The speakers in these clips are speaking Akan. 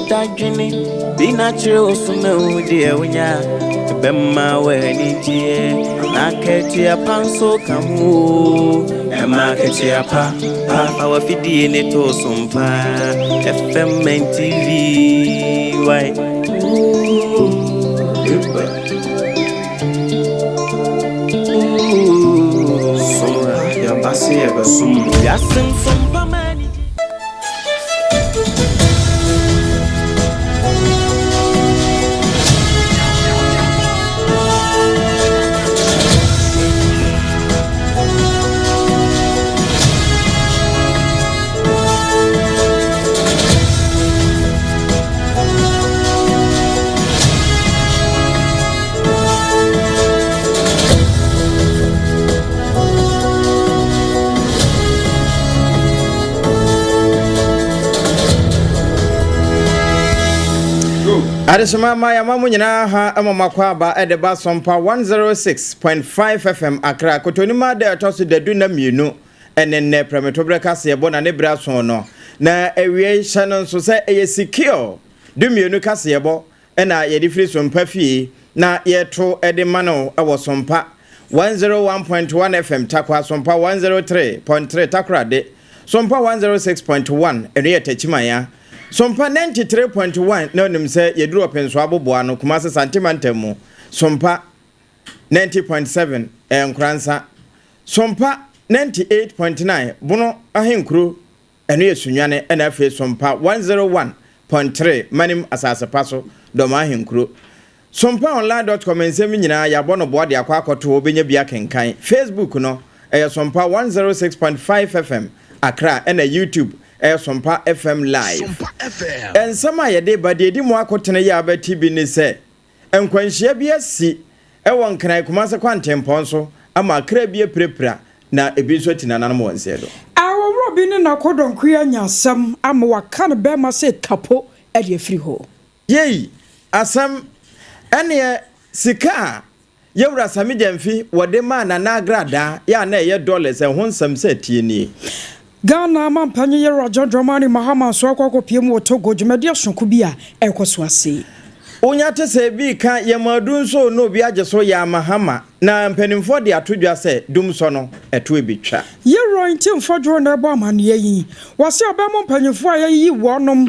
dadwene bi na kyerɛ wo so na wo deɛ wonya ɛbɛma w'anigyeɛ na akatua pa nso ka ho o. Ɛma akatua pa pa fa w'afidie ne to so mpa FM and TV why. Sompa yɛaba sɛ yɛbɛsom mo. Wiase nsompa ma anigye. Adehyema ma yɛama mo nyinaa ha ma mo akwaaba de ba Sompa 106.5 FM Accra Kotonima da ɛtɔ so dadu na mmienu ɛne nnɛ prɛmetoberɛ kaseɛbɔ na ne berɛ aso no na awiei hyɛ no nso sɛ ɛyɛ secure dumienu kaseɛbɔ na yɛde firi Sompa fie na yɛto de ma no wɔ Sompa 101.1 FM Tarkwa, Sompa 103.3 Takoradi, Sompa 106.1 ɛno yɛ Techiman, Sompa 93.1 na onim sɛ yɛduru Ɔpenso aboboa no Kumasi Sante mantam mu, Sompa 90.7 ɛyɛ Nkoransa, Sompa 98.9 Bono Ahenkuro Ɛno yɛ Sunyani ɛna afei Sompa 101.3 Manim asase pa so, Dɔm Ahenkuro. Sompaonline dot com Nsɛm nyinaa yɛabɔ no boa de akɔ akɔto hɔ wobɛnya bi akenkan. Facebook no ɛyɛ Sompa 106.5 FM Accra ɛna YouTube ɛyɛ Sompa FM Live. Nsɛm a yɛde ba deɛ ɛdi mu akotene yɛ a wobɛte bi ne sɛ Nkwanhyia bi asi wɔ Nkran Kumase kwantempɔn so ama akra bi apirapira na ebi nso ati nananom wɔn nsa do. Awɔwura bi ne n'akɔdɔnkoyi anya asɛm ama waka no bɛrima sɛ kapo de afiri hɔ. Yei asɛm ɛneɛ sika a Yɛwura Sammy Gyamfi wɔde maa Nana Agradaa yɛ a na ɛyɛ dollars ɛho nsɛm sɛ tie nie. Ghana Mampanyin Yɛwura John Dramani Mahama nso akɔ akɔpue mu wɔ Togo dwumadi asonko bi a ɛrekɔ so ase. Wonya te sɛ ebi reka yɛn adu nso na obi agye so yɛ Mahama na mpanimfoɔ de ato dwa sɛ dumsɔ no ɛto ebi twa. Yɛwura Ntim Fodjour na ɛbɔ amaneɛ yi. Wɔse ɔbɛn mu mpanyinfoɔ a yɛayiyi wɔnom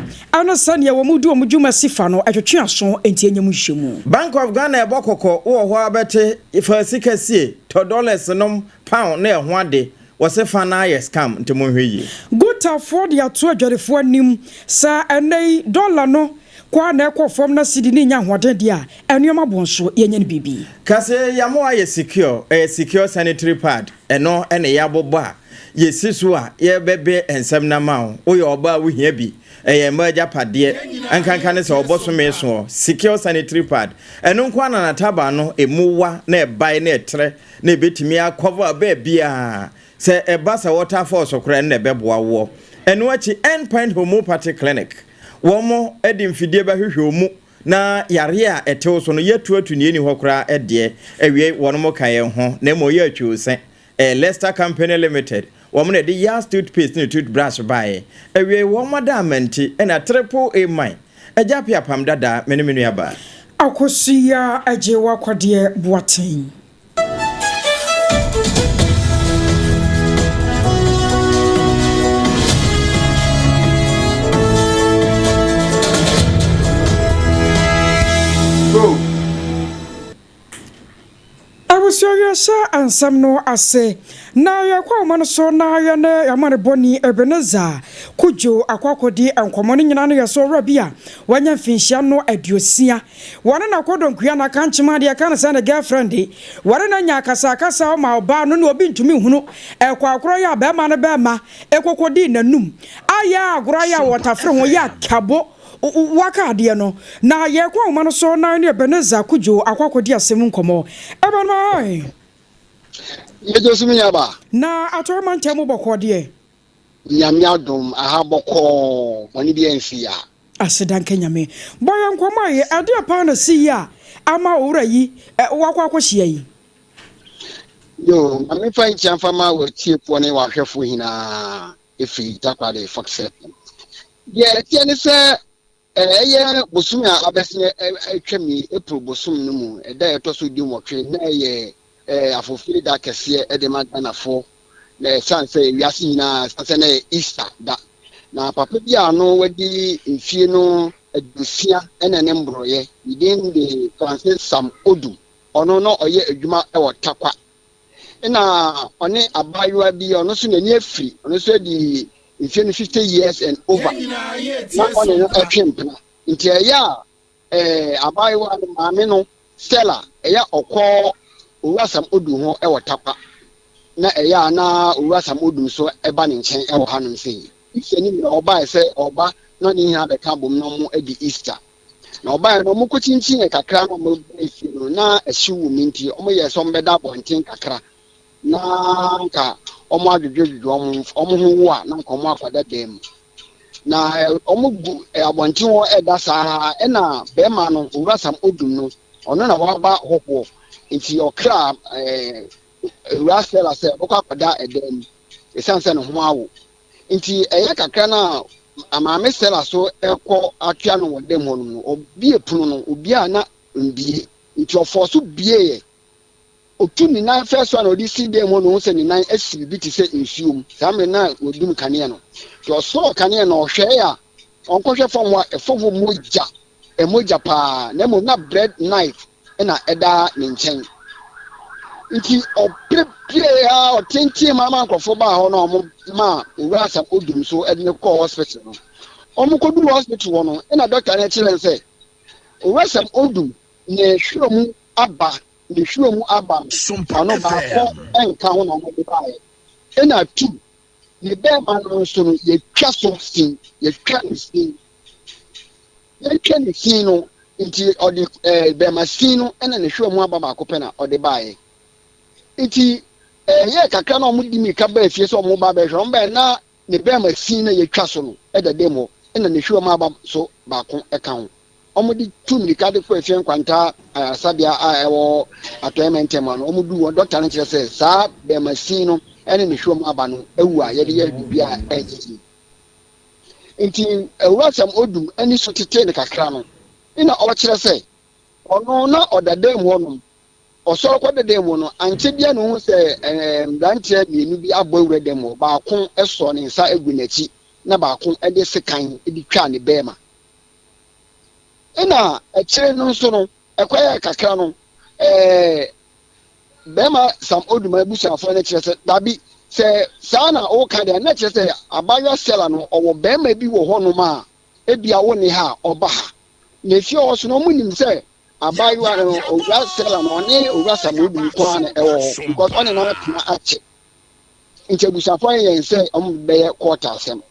ne sɛdeɛ wɔn di wɔn dwuma si fa no ɛtwetwe aso enti ɛnyɛ mu nhwɛmu. Bank of Ghana ɛbɔ kɔkɔ wowɔ hɔ a bɛte fa sika sie tɔ dollars nom pound ne ɛho ade wɔse fa no ara yɛ scam nti monhwɛ yie. Gutafoɔ de ato adwadifoɔ anim sɛ ɛnnɛ yi dɔla no kɔ ara na ɛkɔ fam na cedi no nnya ahoɔden deɛ a, nneɛma boɔ nso yɛnyɛ no biribi. Kase yamoa yɛ secure, ɛyɛ secure sanitary pad, ɛno na yɛabobɔ a yɛsi so a yɛbɛbe nsɛm no ama wo, woyɛ ɔbaa a wohia bi, ɛyɛ mmaa agyapadeɛ, nkanka ne sɛ ɔbɔsome soɔ, secure sanitary pad, ɛno nko ara na n'ataban no ɛmu wa na ɛbae na ɛtrɛ na ɛbɛtumi a cover baabiara, sɛ ɛba sɛ water falls koraa ɛno na ɛbɛboa woɔ. Ɛno akyi End Point Homeopathy Clinic, wɔn de mfidie bɛhwehwɛ wo mu na yareɛ a ɛte wo so no yɛatu atu nea ɛnni hɔ koraa deɛ, awiei wɔnom ka yɛn ho na mmom yɛ atwiwosɛ. Ɛyɛ Lester Company Limited, wɔn na ɛde Yas toothpaste ne toothbrush baeɛ. Awiei wɔn ada amanti ɛna Triple A man, Agya Appiah Apam Dadaa, me ne me nuabaa. Akosua Adjei Wakwadeɛ Boateng. Abusua yɛhyɛ nsɛm no ase na yɛkɔ ahoma no so na yɛne amanebɔni Ebenezer Kudjo akɔ akɔdi nkɔmmɔ. Ne nyinaa no yɛ so ɔwura bi a wanya mfinhyia no 60. Wɔne no akɔ donkua na kankyema deɛ ɛka no sɛ ne girlfriend de. Wɔne no anya akasakasa ɔma ɔbaa no ne obi ntumi nhunu ɛkɔ agorɔ yɛ a bɛɛma no bɛɛma ɛkɔkɔdii n'anum ayɛ agorɔ ayɛ a wɔtafere ho yɛ akabo waka adeɛ no na yɛkɔ ahoma no so na ne Ebenezer Kudjo akɔ akɔdi asɛm nkɔmmɔ. Ɛbɛnoma hi. Yɛgye so me nuabaa. Na Atɔre mantam mu bɔkɔɔ deɛ. Nyame adom aha bɔkɔɔ bɔne biaa nsi ya. Aseda nka Nyame. Bɔ yɛn nkɔmmɔ yi, ɛdeɛn paa na ɛsii a ama owura yi wakɔ akɔhyia yi? Yoo, ma memfa nkyia mfa ma w'atiefoɔ ne w'ahwɛfoɔ nyinaa ɛfiri Takoradi Fox FM. Deɛ ɛteɛ ne sɛ. Ɛyɛ bosome a abɛsen atwam yi, April bosom no mu, ɛda a ɛtɔ so 18 na ɛyɛ afofiri da kɛseɛ de ma Ghanafoɔ. Na ɛsiane sɛ wiase nyinaa, ɛsiane sɛ na ɛyɛ Easter da. Na papa bi a no wadi mfie no 60 ɛna ne mborɔeɛ, ne din de Francis Sam Odum. Ɔno na ɔyɛ adwuma wɔ Tarkwa. Ɛna ɔne abaayewa bi, ɔno nso n'ani afiri, ɔno nso adi mfie no 50 years and over, na ɔne no ɛtwe mpena. Nti ɛyɛ a abaayewa no maame no Stella, ɛyɛ ɔkɔ Owura Sam Odum hɔ ɛwɔ Tarkwa, na ɛyɛ a na Owura Sam Odum nso ɛba ne nkyɛn ɛwɔ hanom sei. Easter ni mmerɛ ɔbaeɛ sɛ ɔba na ɔne nyinaa bɛka abom na ɔmo adi Easter. Na ɔbaeɛ no, ɔmo kɔkyinkyin yɛ kakra na ɔmo bɛɛ fie no na ɛhyew wɔ mu, nti ɔmo yɛ sɛ ɔmo bɛda abɔnten kakra na nka ɔmo adwodwodwo ɔmo ho wo a na nka ɔmo akɔda dan mu. Na ɔmo gu abɔnten hɔ ɛda saa, ɛna bɛrima no, Owura Sam Odum no, ɔno na waba hɔhoɔ, nti ɔkra Owura Stella sɛ ɔbɛkɔ akɔda ɛdan mu ɛsiane sɛ ne ho awo. Nti ɛyɛ kakra no a maame Stella so ɛkɔ atoa no wɔ dɛm hɔ nom no, ɔbie pono no, obi a na mbie, nti ɔfɔ so bieɛ, otu ne nan fɛ so a na ɔde si dɛm hɔ no, ohun sɛ ne nan asi biribi te sɛ nsuo mu. Saa mmerɛ na wɔdum kanea no, nti ɔsɔɔ kanea no, ɔhwɛɛ a ɔnkɔhwɛ fam hɔ a, ɛfam hɔ mogya, ɛmogya paa, na mmom na bread knife ɛna ɛda ne nkyɛn. Nti ɔpirepire a ɔtenten ma ama nkurɔfoɔ baa hɔ na ɔmo ma Owura Sam Odum so ɛde ne kɔɔ hospital no. Ɔmo kɔduru hospital hɔ no, ɛna dɔkta no kyerɛ no sɛ Owura Sam Odum ne hwerɛ mu aba, ne hwerɛ mu aba no, ɔno baako nka ho na ɔmo de baeɛ, ɛna tu ne bɛrima no nso no, yɛtwa so sin, yɛtwa ne sin, yɛtwa ne sin no. Nti ɔde bɛrima sin no ɛna ne hwerɛ mu aba baako pɛ na ɔde baeɛ. Nti ɛyɛ kakra na ɔmo di mirika baa fie sɛ ɔmo ba bɛhwɛ. Ɔmo bɛyɛ na ne bɛrima sin na yɛtwa so no ɛda dɛm hɔ, ɛna ne hwerɛ mu aba so baako ɛka ho. Ɔmo de tu mirika de kɔ Efie Nkwanta ayaresabea a ɛwɔ Atɔeɛ Mɛntɛm ano. Ɔmo du hɔ, dɔkta no kyerɛ sɛ saa bɛrima sin no ɛne ne hwerɛ mu aba no awu a yɛde yɛ biribi a ɛnyɛ yie. Nti Owura Sam Odum ani so tetee no kakra no, ɛna ɔkyerɛ sɛ ɔno na ɔda dan mu hɔnom. Ɔsɔre kɔda dan mu no, ankyɛ bia na ohu sɛ mmeranteɛ mmienu bi abɔ awura dan mu hɔ. Baako sɔ ne nsa agu n'akyi na baako de sekan de twa ne bɛrima. Ɛna akyire no nso no, ɛkɔyɛ kakra no, bɛrima Sam Odum abusuafoɔ no kyerɛ sɛ dabi, sɛ saa na ɔka deɛ, na kyerɛ sɛ abaayewa Stella no ɔwɔ bɛrima bi wɔ hɔnom a ebia wo ne ha a ɔba ha na efie hɔ so no, ɔmo nim sɛ abaayewa no, Owura Stella no, ɔne Owura Sam Odum nko ara na ɛwɔ hɔ because ɔne no atena akyɛ. Nti abusuafoɔ yɛn sɛ ɔmo bɛyɛ kɔɔta asɛm.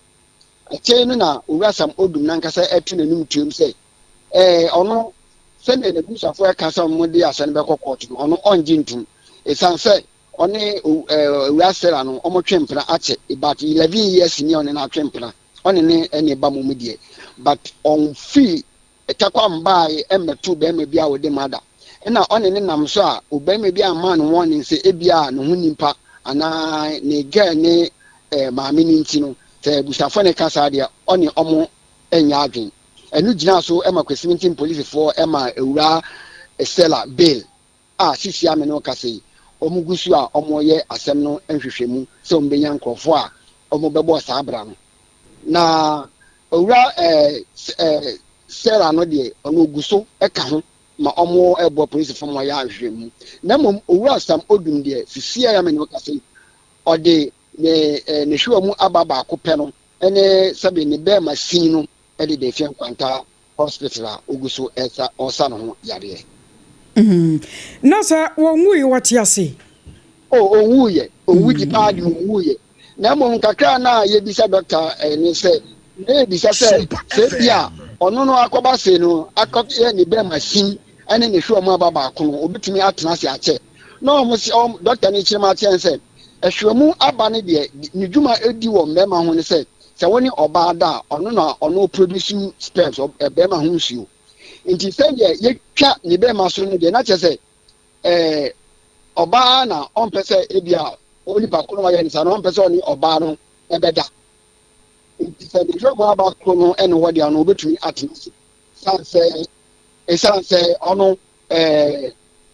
Akyire no na Owura Sam Odum nankasa ɛto n'anim tuam sɛ ɔno, sɛdeɛ n'abusuafoɔ ɛka sɛ ɔmo de asɛm no bɛkɔ kɔɔto no, ɔno ɔngye ntum, ɛsiane sɛ ɔne Owura Stella no ɔmo twe mpena akyɛ about 11 years ni a ɔne no atwe mpena, ɔne ne ɛne ba mu deɛ, but ɔnfiri Tarkwa mbaae mmɛto bɛrima bi a ɔde ma da, ɛna ɔne ne nam so a ɔbarima bi ama no wɔne sɛ ebia ne ho nipa anaa ne girl ne maame no. Nti no, sɛ abusuafoɔ ne ka saa deɛ, ɔne ɔmo nyɛ adwen. Ɛno gyina so ma Kwesimintsim polisifoɔ ma Ewura Stella bail a sisi ame no kasa yi, ɔmo gu so a ɔmo yɛ asɛm no nhwehwɛmu sɛ ɔmo bɛnya nkurɔfoɔ a ɔmo bɛbɔ saa bra no. Na Owura ɛɛ ɛɛ Stella no deɛ, ɔno ogu so ɛka ho ma ɔmo ɛbɔ polisifoɔ ma ɔyɛ ahwehwɛmu. Na mmom Owura Sam Odum deɛ, sisi a yame no kasa yi, ɔde ne ne hwewa mu aba baako pɛ no ɛne sɛbi ne bɛrima sin no ɛde da Efie Nkwanta Hospital a ogu so ɛsa ɔsa ne ho yareɛ. Na sɛ wɔnwui, wɔte ase? O, owuiɛ, owu di paa de owuiɛ. Na mmom kakra na yɛbisa dɔkta ɛne sɛ na yɛbisa sɛ bi a ɔno no akɔba se no akɔyɛ ne bɛrima sin ɛne ne hwewa mu aba baako no, obetumi atena ase akyɛ. Na ɔmo se ɔmo dɔkta no kyerɛ mu akyerɛ sɛ ɛhwɛ mu aba no deɛ, ne dwuma edi wɔ mmarima ho ne sɛ wɔne ɔbaa da a, ɔno na ɔno produce sperms, bɛrima ho nsuo. Nti sɛdeɛ yɛtwa ne bɛrima so no deɛ, na kyerɛ sɛ ɔbaa na ɔmpɛ sɛ ebi a onipa ko no wayɛ ne saa no, ɔmpɛ sɛ ɔne ɔbaa no ɛbɛda. Nti sɛ ne hwɛ mu aba koro no ɛne hɔ deɛ ɔno obetumi atena ase. San sɛ esan sɛ ɔno ɛɛ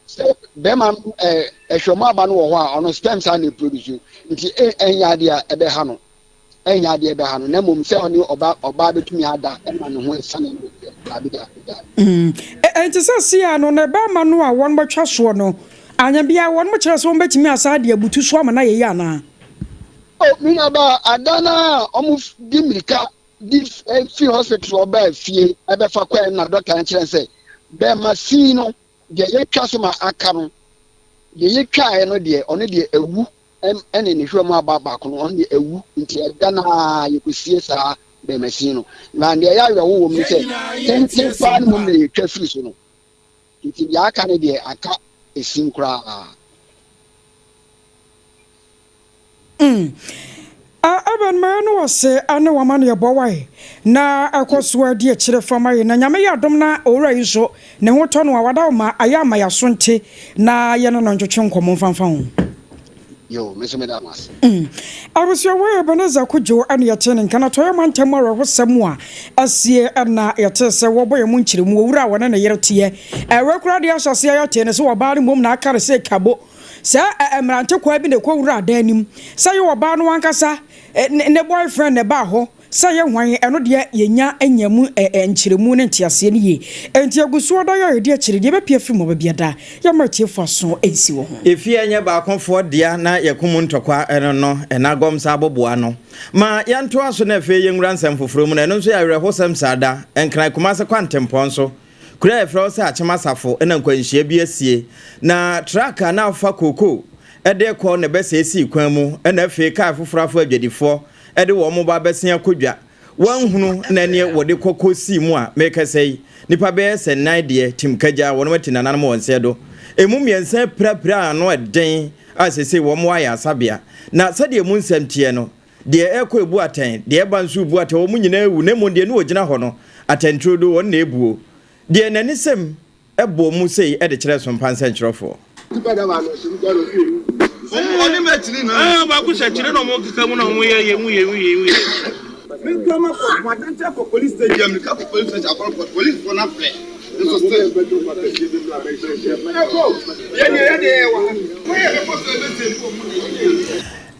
sɛ bɛrima no ɛɛ ɛhwɛ mu aba no wɔ hɔ a ɔno sperm saa na eproduce nti ɛnyɛ adeɛ a ɛbɛha no ɛnyɛ adeɛ ɛbɛha no na mmom sɛ ɔne ɔba ɔbaa bɛtumi ada ɛma ne ho ɛsane no daabi daabi daabi. Mm. Ɛnti sɛ sia no ne bɛrima no a wɔn bɛtwa soɔ no anya biara wɔn kyerɛ sɛ wɔn bɛtumi asa de abutu so ama no ayɛ yie anaa? Oh, me nuabaa, ada no a wɔn di mmirika di fi hospital ɔbaa fie ɛbɛfa kɔɛ na dɔkta no kyerɛ sɛ bɛrima sin no deɛ yɛtwa so ma aka no deɛ yɛtwaeɛ no deɛ ɔno deɛ awu ɛne ne hwɛ mu aba baako no ɔno deɛ awu nti ɛda no a yɛkɔsie saa bɛrima sin no na deɛ ɛyɛ awerɛho wɔ mu sɛ tenten paa no mmom na yɛtwa firi so no nti deɛ aka no deɛ aka esin koraa. Mm. A Eben mɛyɛ no ɔse ane w'amaneɛbɔ wae na ɛkɔ so ara di akyire fa ma yɛn na Nyame yɛ adom na owura yi nso ne ho tɔ no a wada wo ma ayɛ ama yɛaso nte na yɛne no ntwetwe nkɔmmɔ mfa mfa ho. Yo, me nso meda mo ase. Mm. Abusua wei Ebenezer Kojo ɛne yɛtee ne nka na Atɔeɛ mantam mu awerɛhosɛm a asie ɛna yɛtee sɛ wɔbɔ yɛn mu nkyerɛmu owura a wɔne ne yere teɛ ɛwɛ koraa deɛ ahyɛseɛ yɛtee ne sɛ ɔbaa no mmom na aka ne sɛ kabo Sɛ mmerante kwaa bi na ɛkɔwuraa dan no mu, sɛ ɛyɛ ɔbaa no ankasa ne boyfriend na ɛbaa hɔ, sɛ ɛyɛ hwan, ɛno deɛ yɛnnya nnya mu nkyerɛmu ne nteaseɛ no yie. Enti ɛgu so ɔdɔ yɛ a yɛdi akyire, deɛ ɛbɛpue afiri mu aba biara, yɛmma atiefoɔ aso nsi wɔ ho. Efie a ɛnyɛ baakofoɔ dea na yɛko mu ntɔkwa no no, ɛna agɔmsa aboboa ano. Ma yɛntoa so na afei yɛnwura nsɛm foforɔ mu, na ɛno nso yɛ awerɛhosɛm saa da, Nkran Kumase kwantempɔn so. Kuro a yɛfrɛ hɔ sɛ Akyem Asafo na nkwanhyia bi asie, na truck a na afa kookoo de rekɔ na ɛbɛsɛe sii kwan mu, na afei kaa foforɔ afa adwadifoɔ de wɔn ba abɛsen akɔ dwa. Wɔanhunu na ɛneɛ wɔde kɔ kɔsii mu a merekasa yi, nnipa bɛyɛ sɛ nnan deɛ tim kagya wɔn ati nananom wɔn nsa do. Ɛmu mmiɛnsa apirapira ano ɛden a seesei wɔn wɔ ayaresabea. Na sɛdeɛ ɛmu nsɛm teɛ no, Deɛ ɛrekɔ rebu atɛn, deɛ ɛreba nso rebu atɛn, wɔn nyinaa awu, na mmom deɛ ne ɔgyina hɔ no, atɛnturodo, wɔn na ɛbuo. Deɛ n'anisɛm bɔɔ mu sei de kyerɛɛ sompa nsɛnkyerɛwfoɔ.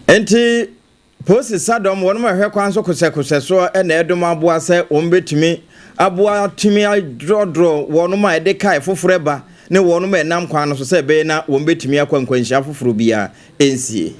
Enti Posi Sadɔm wɔnom ɛhwɛ kwan so kosɛkosɛ soɔ na ɛdom aboa sɛ wɔn bɛtumi aboa atumi adrɔdrɔ wɔnom a ɛde kae foforɔ ɛba ne wɔnom a ɛnam kwan no so sɛ ɛbɛyɛ na wɔn bɛtumi akɔ nkwanhyia foforɔ biara ɛnsie.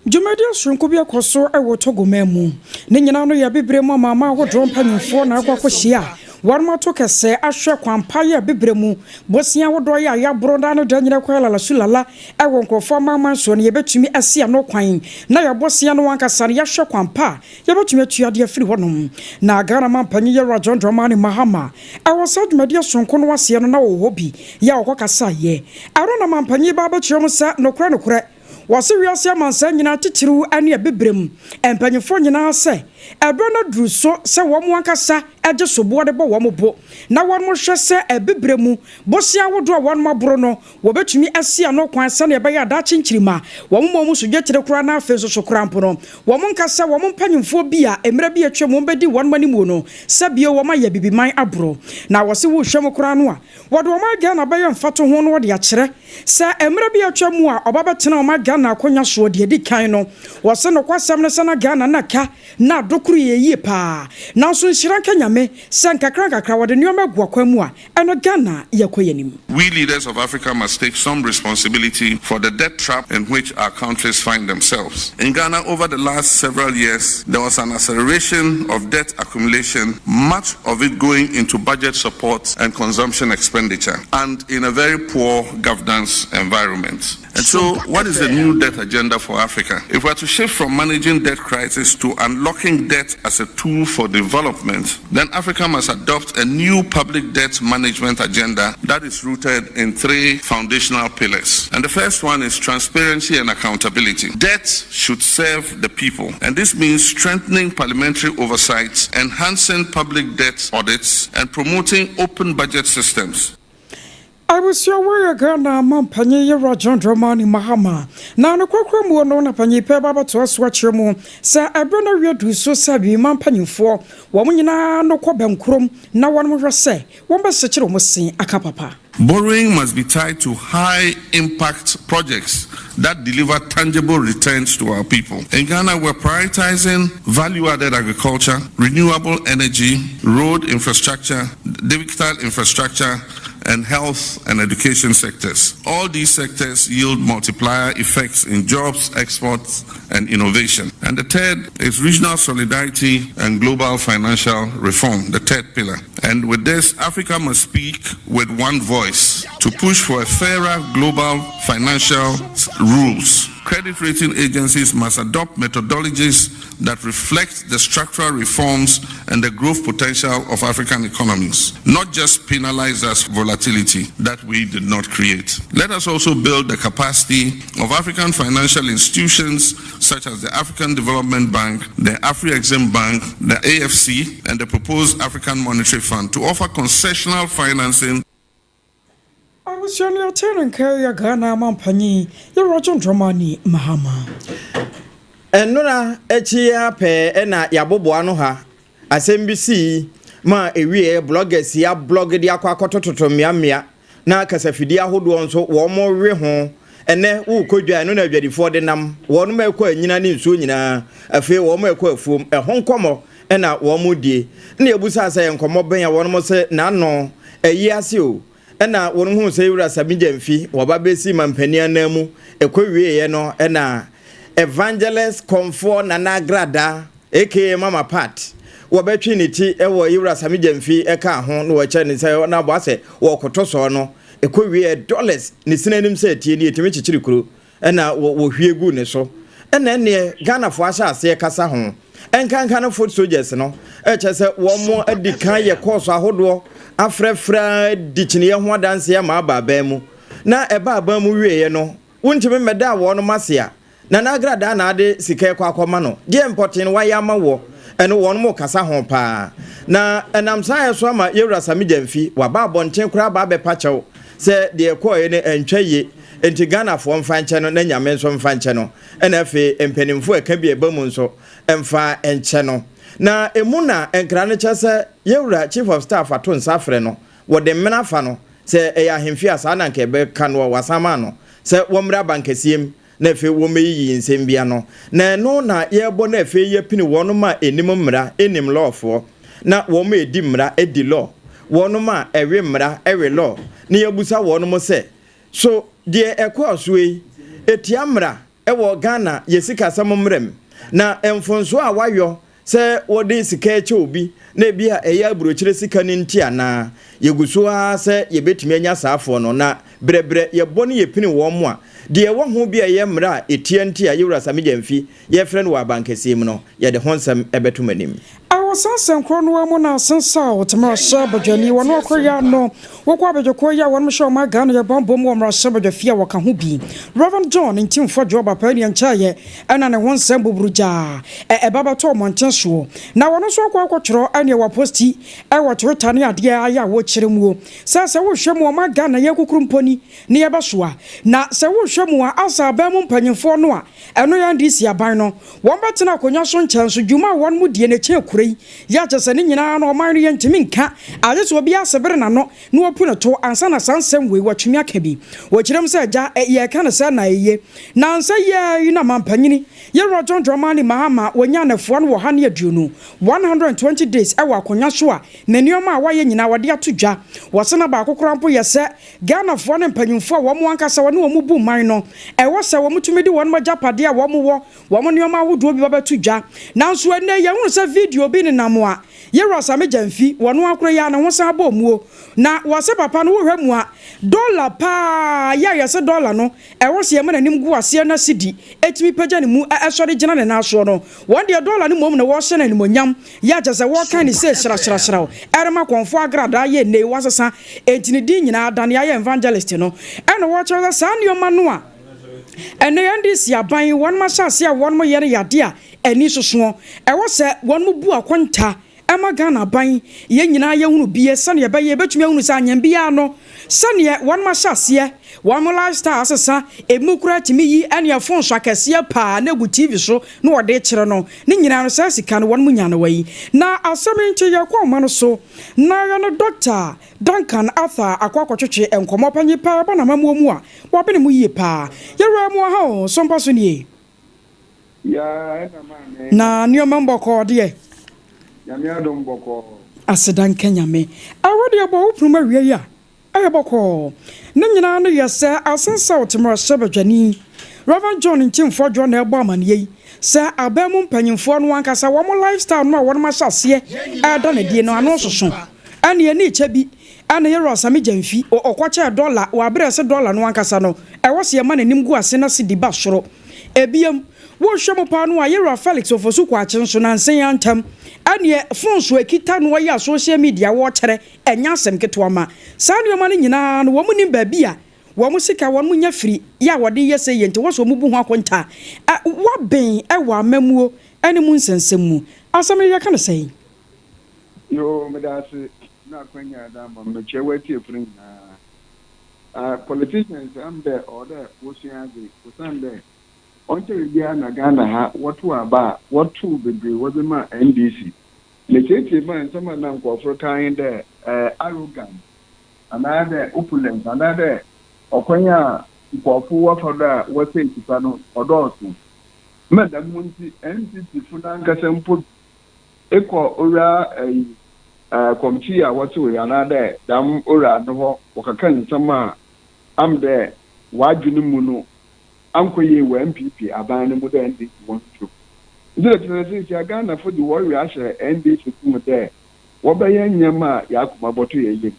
Dwumadie soronko bi akɔ so wɔ Togo man mu. Ne nyinaa no yɛ Abibire mu amanaman ahodoɔ mpanyinfoɔ na akɔ akɔhyia a wɔnom ato kɛsɛ ahwɛ kwan pa yɛ Abibire mu bosea ahodoɔ yɛ a yɛaboro daa ne da nyina kɔ yɛ lalasu lala wɔ nkurɔfoɔ amanaman soɔ no, yɛbɛtumi asi ano kwan na yɛabɔ sea no ankasa no, yɛahwɛ kwan pa a yɛbɛtumi atua de afiri hɔnom. Na Ghana manpanyin Yɛwura John Dramani Mahama wɔ saa dwumadie sononko no aseɛ no na ɔwɔ hɔ bi yɛ a ɔkɔkasaeɛ. Ɛno na manpanyin ba abɛkyerɛ mu sɛ nokorɛ nokorɛ wɔse wiase amansan nyinaa titiriw ne abibirem mpanyinfoɔ nyinaa sɛ ɛberɛ no aduru so sɛ wɔn ankasa gye soboɔ de bɔ wɔn bo na wɔn hwɛ sɛ abibire mu bosea ahodoɔ a wɔn aboro no Wɔbɛtumi asi ano kwan sɛdeɛ ɛbɛyɛ a daakye nkyirimma, wɔn mmɔ wɔn so dwetire koraa na afei nso so koraa mpo no, wɔn nka sɛ wɔn mpanimfoɔ bi a mmerɛ bi a atwam wɔn bɛdi wɔn animuo no sɛ bio wɔn ayɛ Abibiman aboro. Na wɔse wohwɛ mu koraa no a, wɔde ɔman Ghana bɛyɛ mfatoho na wɔde akyerɛ sɛ mmerɛ bi a atwam mu a ɔba bɛtena ɔman Ghana akonwa soɔ deɛ ɛdi kan no, wɔse nokwasɛm ne sɛ na Ghana na ka na adokoro yɛ yie paa. Nanso nhyira nka Nyame sɛ nkakra nkakra wɔde nnoɔma agu akwan mu a Ɛno Ghana yɛkɔ yɛnim. We leaders of Africa must take some responsibility for the debt trap in which our countries find themselves. In Ghana, over the last several years, there was an acceleration of debt accumulation, much of it going into budget support and consumption expenditure, and in a very poor governance environment. And so, what is the new debt agenda for Africa? If we are to shift from managing debt crisis to unlocking debt as a tool for development, then Africa must adopt a new public debt management agenda that is rooted in three foundational pillars. And the first one is transparency and accountability. Debt should serve the people, and this means strengthening parliamentary oversight, enhancing public debt audits, and promoting open budget systems. Abusua wei yɛ Ghana manpanyin Yewura John Dramani Mahama na ne korakora muo no na panyin pɛ ba abɛtoa so akyerɛ mu sɛ ɛberɛ no awie aduru so sɛ Abibiman mpanyinfoɔ wɔn nyinaa no kɔ bɛnkorom na wɔn hwɛ sɛ wɔn bɛsekyere wɔn se aka papa. Borrowing must be tied to high impact projects that deliver tangible returns to our people. In Ghana, we're prioritizing value added agriculture, renewable energy, road infrastructure, digital infrastructure, and health and education sectors. All these sectors yield multiplier effects in jobs, exports, and innovation. And the third is regional solidarity and global financial reform, the third pillar. And with this, Africa must speak with one voice to push for a fairer global financial rules. Credit rating agencies must adopt methodologies that reflect the structural reforms and the growth potential of African economies, not just penalize us volatility that we did not create. Let us also build the capacity of African financial institutions such as the African Development Bank, the Afri-Exim Bank, the AFC, and the proposed African Monetary Fund to offer concessional financing. Abusua no yɛtee no nka yɛ Ghana mampanyin Yɛwura John Dramani Mahama. Nnora akyi ara pɛɛ na yɛaboboa ano ha asɛm bi sii ma ɛwieɛ bloggers yi ablog de akɔ akɔtototo mmeammea na kasafidie ahodoɔ nso wɔn we ho. Ɛnɛ worekɔ dwa ɛno na adwadifoɔ de nam wɔn ɛkɔ anyina ne nsuo nyinaa afei wɔn ɛkɔ afuom ɛho nkɔmmɔ ɛna wɔn die na yɛbusaa sɛ nkɔmmɔ bɛn a wɔn sɛ n'ano ayi ase o ɛna wɔn huu sɛ Wura Sami Gyamfi wɔba bɛsi mampanin anan mu ɛkɔ wieɛ no ɛna Evangelist Kɔmfoɔ Nana Agrada aka Mama Pat wɔbɛtwe ne ti ɛwɔ Wura Sami Gyamfi ɛka ho na wɔkyɛ ne sɛ na abɔ asɛ wɔkoto sɔɔ no ɛkɔ wieɛ dollars ne sini anim sɛ tie ne yɛtumi kyekyere kuro ɛna wɔhwie gu ne so ɛna ɛneɛ Ghanafoɔ ahyɛ aseɛ kasa ho ɛnkanka no foot soldiers no ɛkyɛ sɛ wɔn adi kan yɛ kɔɔso ahodoɔ afrɛfrɛ di kyiniiɛ ho adanseɛ ama aba aban mu na ɛba aban mu wieɛ no wontumi mmɛda a wɔn ase a Nana Agradaa na ade sika ɛkɔ akɔma no deɛ mpɔten no wayɛ ama wɔ ɛno wɔn mo kasa ho paa na ɛnam saa yɛ so ama Yɛwura Sami Gyamfi waba abɔnten koraa aba abɛpa kyɛw sɛ deɛ ɛkɔɔɛ no ɛntwa yie nti Ghanafoɔ mfa nkyɛ no na Nyame nso mfa nkyɛ no ɛna afei mpanimfoɔ ɛka bi ɛba mu nso mfa nkyɛ no na emu na nkra no kyɛ sɛ Yɛwura Chief of Staff ato nsa afrɛ no wɔde mmena afa no sɛ ɛyɛ ahemfie a saa na nka ɛbɛka no wasan ma no sɛ wɔmmrɛ abankɛseɛ mu na afei wɔmmɛyiyi nsɛm bi ano na ɛno na yɛrebɔ na afei yɛpini wɔn a ɛnim mmara ɛnim lɔɔfoɔ na wɔn a ɛdi mmara ɛdi law wɔn a ɛwe mmara ɛwe law na yɛbusa wɔn sɛ so deɛ ɛkɔɔ so yi ɛtia mmara ɛwɔ Ghana yɛ sikasɛm mmerɛ mu na mfonsoɔ a wayɔ sɛ wɔde sika ɛkyɛ obi na ebi a ɛyɛ aburokyire sika no nti anaa yɛgu so ara sɛ yɛbɛtumi anya saafoɔ no na brɛbrɛ yɛbɔ ne yɛpini wɔn mu a deɛ ɛwɔ ho bi a ɛyɛ mmerɛ a ɛtia nti a Yɛwura Sami Gyamfi yɛfrɛ no wɔ abankɛseɛ mu no yɛde ho nsɛm ɛbɛto anim. Ɛwɔ saa nsɛnkorɔ no mu na asensa a wɔte badwani wɔn akɔyɛ ano wɔkɔ abadwakuo yi a wɔn hyɛ ɔman Ghana yɛ bambɔ mu wɔ mmarahyɛ badwafie a wɔka ho bi Reverend John Ntimfo Adwoa paa nea nkyɛeɛ ɛna ne ho nsɛm buburu gyaa ɛba bɛtɔ ɔmmɔnten soɔ na wɔn nso akɔ akɔtwerɛ ɛneɛ wɔapost ɛwɔ Twitter ne adeɛ ayɛ a wɔkyerɛ muo sɛ sɛ wohwɛ mu ɔman Ghana yɛ kukuru mponi ne yɛbɛsoa na sɛ wohwɛ mu a asa aban mu mpanyimfoɔ no a ɛno yɛ NDC aban no wɔn bɛtena akonnwa so nkyɛn so dwuma a wɔn mu die n'akyi akura yi yɛ akyɛ sɛ ne nyinaa no ɔman no yɛntumi nka agye sɛ obi asebere n'ano na wɔpu ne to ansa na saa nsɛm wei wɔatumi aka bi. Wɔkyerɛ mu sɛ agya yɛka no sɛ na ɛye na nsa yɛ yi na mampanyini Yɛwura John Dramani Mahama wɔnya anafoa no wɔ ha ne 20, 120 days ɛwɔ akonnwa so a ne nneɛma a wayɛ nyinaa wɔde ato dwa. Wɔsɛ na baako koraa mpo yɛ sɛ Ghanafoɔ ne mpanyimfoɔ a wɔn ankasa wɔne wɔn bu man no ɛwɔ sɛ wɔn tumi de wɔn agyapadeɛ a wɔn wɔ wɔn nneɛma ahodoɔ bi babɛto dwa. Nanso ɛnnɛ yɛhunu sɛ video bi nenam a Yɛwura Sami Gyamfi wɔn akora yi a ne ho san bɔ muo na wɔsɛ papa no wohwɛ mu a dɔla paa yɛ a yɛsɛ dɔla no ɛwɔ sɛ yɛma n'anim gu aseɛ na sidi ɛtumi pagya ne mu ɛsɔre gyina ne nan soɔ no wɔn deɛ dɔla no mmom na wɔhyɛ no animonyam yɛ akyɛ sɛ wɔka ne sɛ hyirahyirahyiraw ɛrema Kɔnfoɔ Agradaa yɛ nnei wasesa enti ne din nyinaa dane ayɛ evangelist no ɛna wɔkyerɛ sɛ saa nneɛma no a ɛnɛ NDC aban wɔn ahyɛ ase a wɔn yɛ no yade a ani sosoɔ ɛwɔ sɛ wɔn mu bu akonta. ɛma Ghana aban yɛn nyinaa yɛhunu bie sɛdeɛ ɛbɛyɛ yɛbɛtumi ahunu sɛ anyɛn biara no sɛdeɛ wɔnom ahyɛ aseɛ wɔn lifestyle asesa emu koraa tumi yi ɛneɛ phones akɛseɛ paa na egu TV so na wɔde kyerɛ no ne nyinaa no saa sika no wɔnom nya no wɔ yi na asɛm yi nti yɛkɔ ɔma no so na yɛne Dr. Duncan Arthur akɔ akɔtwetwe nkɔmmɔ panyin paa bɔ n'amammuo mu a wabene mu yie paa. Yɛwura mu aha o, so mpa so nie. Ya ɛna maame. Na nneɛma mbɔkɔɔ deɛ. Nyame adom bɔkɔɔ. Aseda nka Nyame. Ɛwɔ deɛ bɔ wo pono mu awie yi a, ɛyɛ bɔkɔɔ. Ne nyinaa no yɛ sɛ Assin South mmarahyɛbadwani Rev. John Ntim Fordjour na ɛbɔ amaneɛ yi sɛ aban mu mpanyinfoɔ no ankasa wɔn lifestyle no a wɔn ahyɛ aseɛ ɛreda no adie no ano soso. Ɛne ani kyɛ bi ɛna yɛwura Sammy Gyamfi ɔkɔkyɛɛ dɔla wɔ aberɛ sɛ dɔla no ankasa no ɛwɔ sɛ yɛma n'anim gu ase na sidi ba soro. Ebiem wohwɛ mu paa no a yɛwura Felix Ofosu Kwakye nso nansa yi antam ɛneɛ phones ekita no ɔyɛ a social media wɔkyerɛ ɛnyɛ asɛm ketewa ma saa nneɛma no nyinaa no wɔn nim baabi a wɔn sika wɔn nya firi yɛ a wɔde yɛ sɛ yɛ nti wɔsɔ wɔn bu ho akonta wabɛn ɛwɔ amamuo ɛne mu nsɛnsɛm mu asɛm no yɛka no sɛn. Yoo, meda ase na akwanya da ama mekyerɛ w'atiefo no nyinaa. Politicians am dɛ ɔwɔ dɛ wosua adze osiane dɛ ɔnkyɛre biara na Ghana ha wɔto aba a wɔtoo bebree wɔdze ma NDC. Metietie ma nsɛm a na nkurɔfo kan dɛ arrogant anaadɛ opulent anaadɛ ɔkwan a nkurɔfo wɔfa do a wɔsɛe sika no ɔdɔɔso. Ma dɛm ho nti NPP fo n'ankasa mpo ekɔ owura ɛyi kɔmkyi a wɔtew yi anaadɛ dam owura no hɔ wɔkeka nsɛm a am dɛ wadwene mu no ankɔ yie wɔ NPP aban no mu dɛ NDC wɔn so. Nti na kyerɛ sɛ sɛ Ghanafo de wɔrewe ahyɛ NDC mu dɛ wɔbɛyɛ nneɛma a yɛakoma bɔto yɛ yam.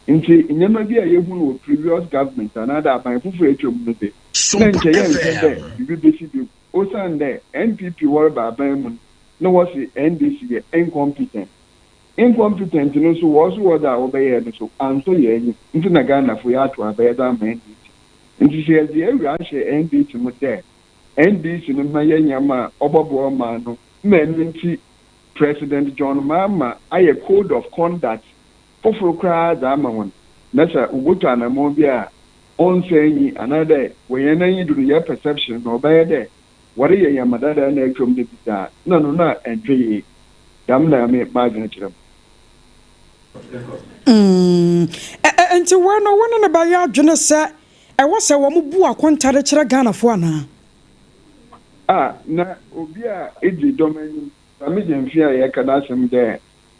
Nti nneɛma bi a yɛhu no wɔ previous government anaadɛ aban foforɔ atwa mu no de na nkyɛ yɛnhwɛ dɛ biribi bɛsi bi osiane dɛ NPP wɔreba aban mu no na wɔsi NDC yɛ incompetent. Incompetent no nso wɔn so wɔdze a wɔbɛyɛ no so ansɔ yɛn ani nti na Ghanafo yɛato abɛyɛ dɛ ama NDC. Nti sɛ yɛdze awura ahyɛ NDC mu dɛ NDC no ma yɛ nneɛma a ɔbɛboa ɔman no ma ɛno nti President John Mahama ayɛ code of conduct foforɔ koraa dze ama wɔn na sɛ wobotu anammɔn bi a ɔnsɛ nyi anaadɛ wɔyɛn n'anyi do no yɛ perception na ɔbɛyɛ dɛ wɔreyɛ nneɛma dada na atwam no bi saa na no na ɛntwe yie dam na me maadwene kyerɛ mu. Nti wɔn no wɔn ne bɛyɛ adwene sɛ ɛwɔ sɛ wɔn bu akonta de kyerɛ Ghanafoɔ anaa? A na obi a edi dɔm anim Sammy Gyamfi a yɛka n'asɛm dɛ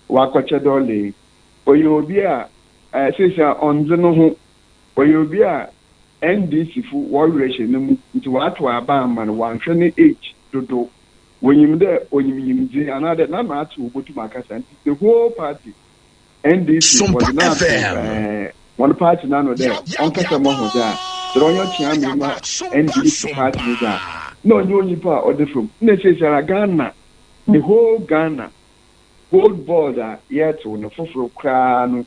wakɔkyɛ dɔɔle yi, ɔyɛ obi a seesei a ɔndze no ho, ɔyɛ obi a NDC fo wɔwerɛ hyɛ ne mu nti wɔato aba ama no wɔanhwɛ ne age dodo wɔnyim dɛ onyim nyimdze anaadɛ n'ano ate obotum akasa nti the whole party NDC wɔdze no ato wɔn party n'ano dɛ ɔnkasa ma ho dze a kyerɛ ɔnyɛ ɔkyea ma NDC party no dze a na ɔnyɛ onyimpa a ɔde fam na seesei Ghana, the whole Ghana Gold Board a yɛtew no foforɔ koraa no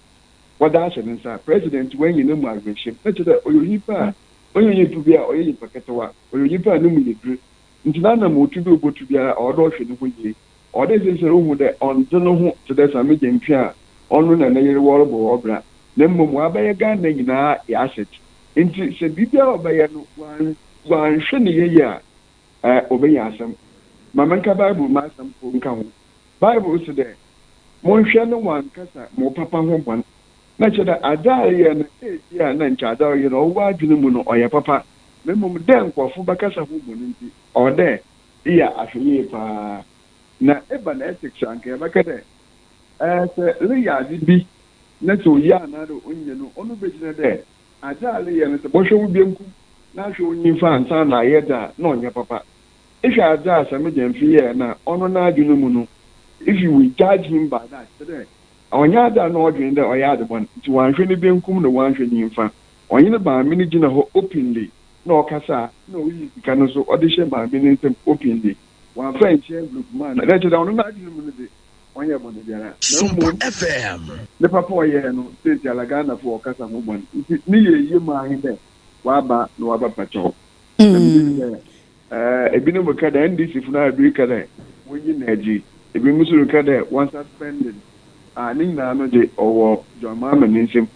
wɔde ahyɛ ne nsa president wɔanyi ne mu awerɛhyɛm na kyerɛ dɛ ɔyɛ onyimpa a ɔnyɛ onyimpa bi a ɔyɛ nyimpa ketewa, ɔyɛ onyimpa a ne mu yɛ duru nti n'anam otu bi obotu biara ɔwɔ dɛ ɔhwɛ ne ho yie ɔwɔ dɛ sɛ ohu dɛ ɔndze ne ho te dɛ Sammy Gyamfi a ɔno na ne yere wɔrebɔ wɔ bra na mmom wabɛyɛ Ghana nyinaa yɛ asset nti sɛ biribiara a ɔbɛyɛ no wanhwɛ ne yie a ɔbɛnya asɛm. Ma menka Bible ma asɛm po nka ho. Bible si dɛ monhwɛ no wankasa ma papa ho bɔn na kyerɛ dɛ adze a ɛyɛ no ebi a na nkyɛ adze a ɔyɛ no ɔwɔ adwene mu no ɔyɛ papa na mmom dɛ nkurɔfo bɛkasa ho bɔn nti ɔwɔ dɛ eyɛ ahwɛ yie paa na eba na ethics a nka yɛbɛka dɛ sɛ reyɛ adze bi na sɛ oyi anaadɛ onyɛ no ɔno bɛgyina dɛ adze a reyɛ no sɛ bɔhwɛ wo benkum na ahwɛ wo nyimfa ansa na ayɛ dze a na ɔnyɛ papa. Ehwɛ adze a Sammy Gyamfi yɛɛ na ɔno n'adwene mu no, if we judge him by that, kyerɛ dɛ ɔnyɛ adze a na ɔdwene dɛ ɔyɛ ade bɔne nti wanhwɛ ne benkum na wanhwɛ ne nyimfa. Ɔnye ne maame no gyina hɔ openly na ɔkasa na oyi sika no so ɔde hyɛ maame no nsam openly wamfa nhyɛ envelope mu ana dɛ kyerɛ dɛ ɔno n'adwene mu no de ɔnyɛ bɔne biara na mmom ne papa ɔyɛɛ no seesi ala Ghanafoɔ ɔkasa ho bɔne nti ne yɛ yie mu ahe dɛ waba na waba pakyɛw na megye di dɛ ebinom ka dɛ NDC fo no a ebi ka dɛ wonyi n'agyi. Binom so reka dɛ wɔnsuspend no. Ah, ne nyina no dze ɔwɔ John Mahama ne nsamu.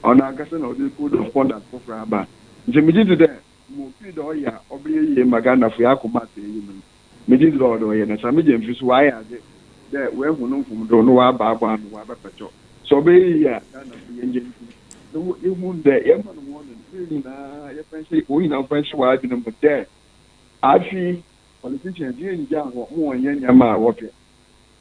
Ɔno ankasa na ɔdze code of conduct fofor aba. Ntsi megye dzi dɛ ma ofii dɛ ɔyɛ a ɔbɛyɛ yie ma Ghanafo yɛakɔ atɔ enyim no, megye dzi dɛ ɔwɔ dɛ ɔyɛ. Na Sammy Gyamfi so ɔayɛ adze dɛ oehu no mfomdo na ɔaba aboa ano, ɔabɛpɛkyɛw. Sɛ ɔbɛyɛ yie a, Ghanafo yɛngye nto mu na yehu dɛ yɛma no hɔn no, ber nyina yɛfa nhyɛ hɔn nyina wɔmfa nhyɛ hɔn adwen mu dɛ afe yi politicians yɛnngyaa hɔn ma wɔnnyɛ ndzɛmba a wɔpɛ.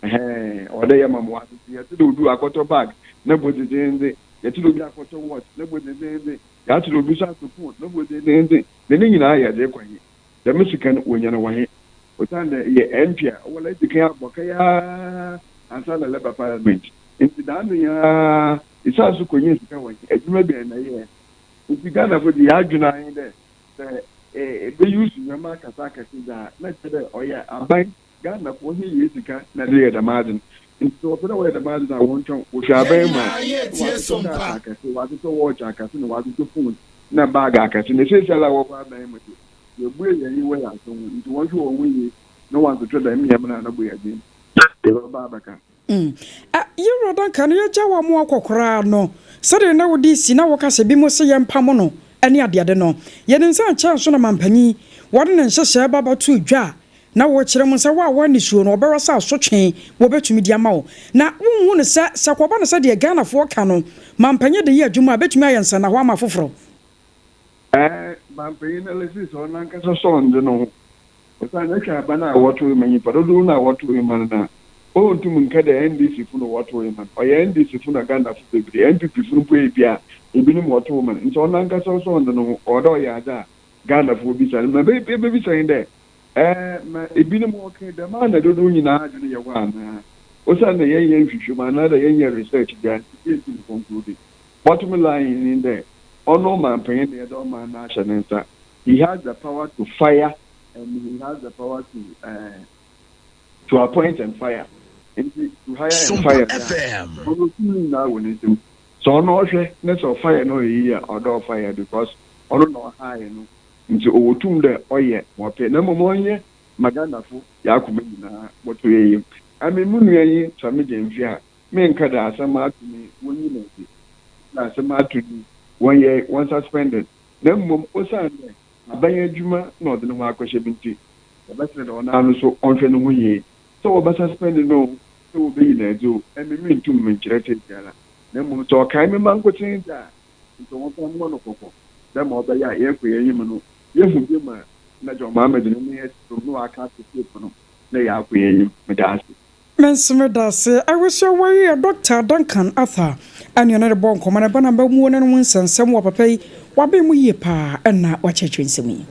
Ɛhɛn, ɔwɔ dɛ yɛma ma wɔasese. Yɛtse dɛ obi ɔakɔtɔ bag no bo dzedzeendze, yɛtse dɛ obi akɔtɔ watch no bo dzedzeendze, yɛatse dɛ obi so atɔ phone no bo dzedzeendze, na ne nyina yɛdze kɔ he? Dɛm sika no wonya no wɔ he? Osiandɛ eyɛ MP a, ɔwɔ dɛ edzi kan abɔ ka yi ara ansaana ereba parliament. Ntsi daano yi ara esan so konyaa sika wɔ he? Edwuma bɛn na eyɛe? Ntsi Ghanafo dze yɛadwen ara nye dɛ sɛ ebe use ndzɛmba akɛse akɛse dze a, na kyerɛ dɛ ɔyɛ aban Ghanafoɔ he yɛ sika na de yɛ dɛm adze no. Ntsi sɛ wɔpɛ dɛ wɔyɛ dɛm adze no a wɔntweɔn. Wohwɛ aban mu a, na wɔatotɔ cars akɛse, wɔatotɔ watch akɛse na wɔatotɔ phone na bag akɛse. Na seseiara a wɔwɔ aban mu dze, woebue hɛn enyiwa yɛ aso ho ntsi wɔnhwɛ hɔnho yie na wɔanntotɔ dɛm ndzɛmba no a no bo yɛ dzen. Yɛbɛba abɛka. Ɛ, Yewura Duncan, yɛagya wo ama woakɔ koraa no, sɛdeɛ na wode si na woka sɛ binom se yɛmpamo no ne adeade no, yɛnim sɛ ankyɛ nso na mampanyin, wɔde ne nhyehyɛɛ ba bɛtoo dwa a na wokyerɛ mu sɛ wo a woanisuo no wɔbɛwɔ sɛ asotwe wɔbɛtumi de ama wo. Na wonhu no sɛ, sɛ kɔba no sɛ deɛ Ghanafoɔ ka no, mampanyin de yɛ adwuma a, ɛbɛtumi ayɛ nsɛnnahɔ ama afoforɔ. Ɛɛ, mampanyin no Alexis ɔno ankasa sɔɔ ndze no ho. Osiandɛ ehwɛ aban a wɔtowee ma nyimpa dodow no a wɔtowee ma no no a, onntum nnkã dɛ NDC fo na wɔtowee ma no. Ɔyɛ NDC fo na Ghanafo beberee, NPP fo no mpo ebi a binom wɔtow ma no. Ntsi ɔno ankasa ɔsɔɔ ndze no ho, ɔwɔ dɛ ɔyɛ adze a Ghanafo bisa no. Ma yebebisa nye dɛ, Ɛɛ, ma binom wɔkã dɛm a na dodow nyina adwen yɛ hɔ anaa? Osiandɛ yɛnnyɛ nhwehwɛmu anaadɛ yɛnnyɛ research biara ntsi yenntum nnkɔnklude. Bottom line nye dɛ, ɔno ɔmampanyin na yɛdze ɔman no ahyɛ ne nsa. He has the power to fire and he has the power to uh, to appoint and fire. Nti to hire and fire dze a, ɔno tum no nyinaa wɔ ne nsam. Sɛ ɔno ɔhwɛ na sɛ ɔfire na ɔyɛ yie a, ɔwɔ dɛ ɔfire because ɔno na ɔhire no. Nti ɔwɔ tum dɛ ɔyɛ ma ɔpɛ na mbom ɔnnyɛ ma Ghanafo y'akoma nyinaa bɔtɔ yɛ yamu. Ame mo nua yi Sammy Gyamfi a, mennka dɛ asɛm ato no yi wonnyi no edzi, na asɛm ato no yi wɔnyɛ wɔnsuspend no na mbom osiandɛ aban edwuma na ɔdze no ho akɔhyɛ mu ntsi, yɛbɛserɛ dɛ ɔnoara no so ɔnhwɛ no ho yie. Sɛ wɔbɛsuspend no o, sɛ wobeyi no edzi o, emi menntum mennkyerɛ seseiara, na mbom sɛ ɔkae me mankotsee dze a, nkyɛ wɔmfa mbɔ no kɔkɔ dɛ ma ɔbɛyɛ a yɛrokɔ hɛn enyim no, yehu bi mu a nna John Mahama dze ne nan esi famu na ɔaka ato tape no na yɛakɔ hɛn enyim. Meda ase. Me nso meda ase. Awusia wei yɛ Dɔkta Duncan Arthur ɛne ɔne rebɔ nkɔmmɔ na ɛba n'amammuo ne ne ho nsɛnsɛm wɔ papa yi waben mu yie paa ɛna wakyerɛkyerɛ nsɛm yi.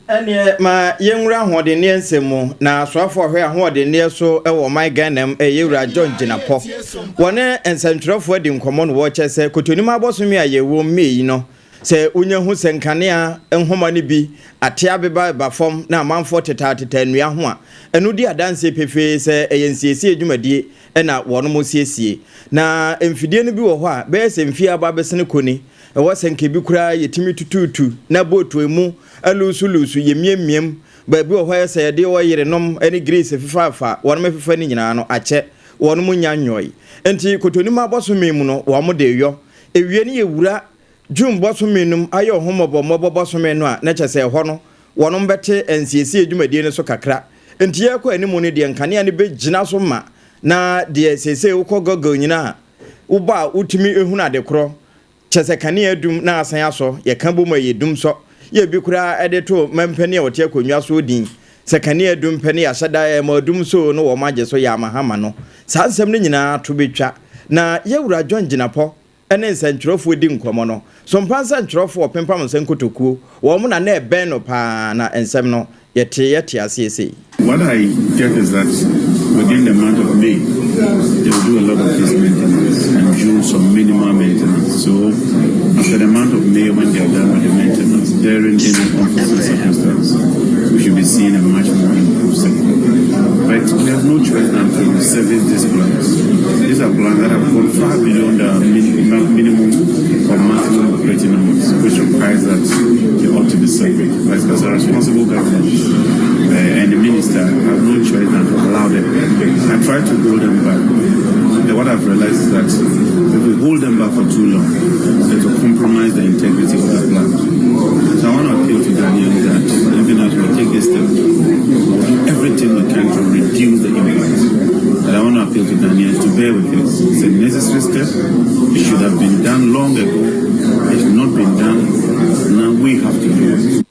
Ɛneɛ ma yɛnwura ahoɔdenneɛ nsɛm mu, na asoafoɔ a ɔhwɛ ahoɔdenneɛ so wɔ ɔman Ghana mu ɛyɛ Wura John Jinapɔ. Wɔne nsɛntwerɛfoɔ adi nkɔmmɔ no wɔkyɛ sɛ Kotonim abosome a yɛwɔ mu May yi no, sɛ wonya hu sɛ nkanea nhoma no bi ate abeba reba fam na amanfoɔ tetaatetaa nnua ho a, ɛno di adanseɛ pefee sɛ ɛyɛ nsiesie dwumadie na wɔnom siesie. Na mfidie no bi wɔ hɔ a, bɛyɛ sɛ mfie aba abɛsene kɔ ni, ɛwɔ sɛ nka ebi koraa yɛtumi tutuutu na bootu emu aluusuluusu, yɛmiamiam, baabi wɔ hɔ a ɛyɛ sɛ yɛde ɔyerenom ne grease fefaafa wɔnom fefa no nyinaa no akyɛ, wɔnom nnya nyɔe. Enti Kotonim abɔsome mu no wɔn de yɔ. Ewie no yɛwura June bɔsome no mu ayɛ ɔho mmɔbɔmmɔbɔ bɔsome no a na kyerɛ sɛ ɛhɔ no wɔnom bɛte nsiesie dwumadie no so kakra. Enti yɛrekɔ anim no deɛ nkanea no bɛgyina so ma na deɛ seesei wokɔ Google nyina a wobɔ a wotumi hunu adekorɔ Kyɛ sɛ kanea dum na asan asɔ, yɛka bom a ɛyɛ dum sɔ. Yɛ bi koraa de to mampanin a ɔte akonnwa soɔ din. Sɛ kanea dum pɛ ne yɛahyɛ da ɛma adum so no wɔn agye so yɛ amahama no. Saa nsɛm no nyinaa to bɛtwa. Na yɛwura John Gyinapɔ ne nsɛntwerɛfoɔ di nkɔmmɔ no, Sompa nsɛntwerɛfoɔ ɔpempam nsɛm kotokuo, wɔn na na ɛbɛn no pa ara na nsɛm no yɛteeɛ te aseɛ sei. What I get is that within the month of May, they will do a lot of this maintenance and do some minimal maintenance. So after the month of May, when they are done with the maintenance, during any unforeseen circumstance, we should be seeing a much more improved sector. But we have no choice than to service these plants. These are plants that have gone far beyond the minimum or maximum operating hours, which requires that they ought to be serviced. But as a responsible government uh, and the minister have no choice than to allow them. I try to hold them back. But what I've realized is that if we hold them back for too long, it will compromise the integrity of the plant. So I want to appeal to Ghanaians that even as we take this step, we'll do everything we can to reduce the impact. But I want to appeal to Ghanaians to bear with us. It's a necessary step. It should have been done long ago. It's not been done. Now we have to do it.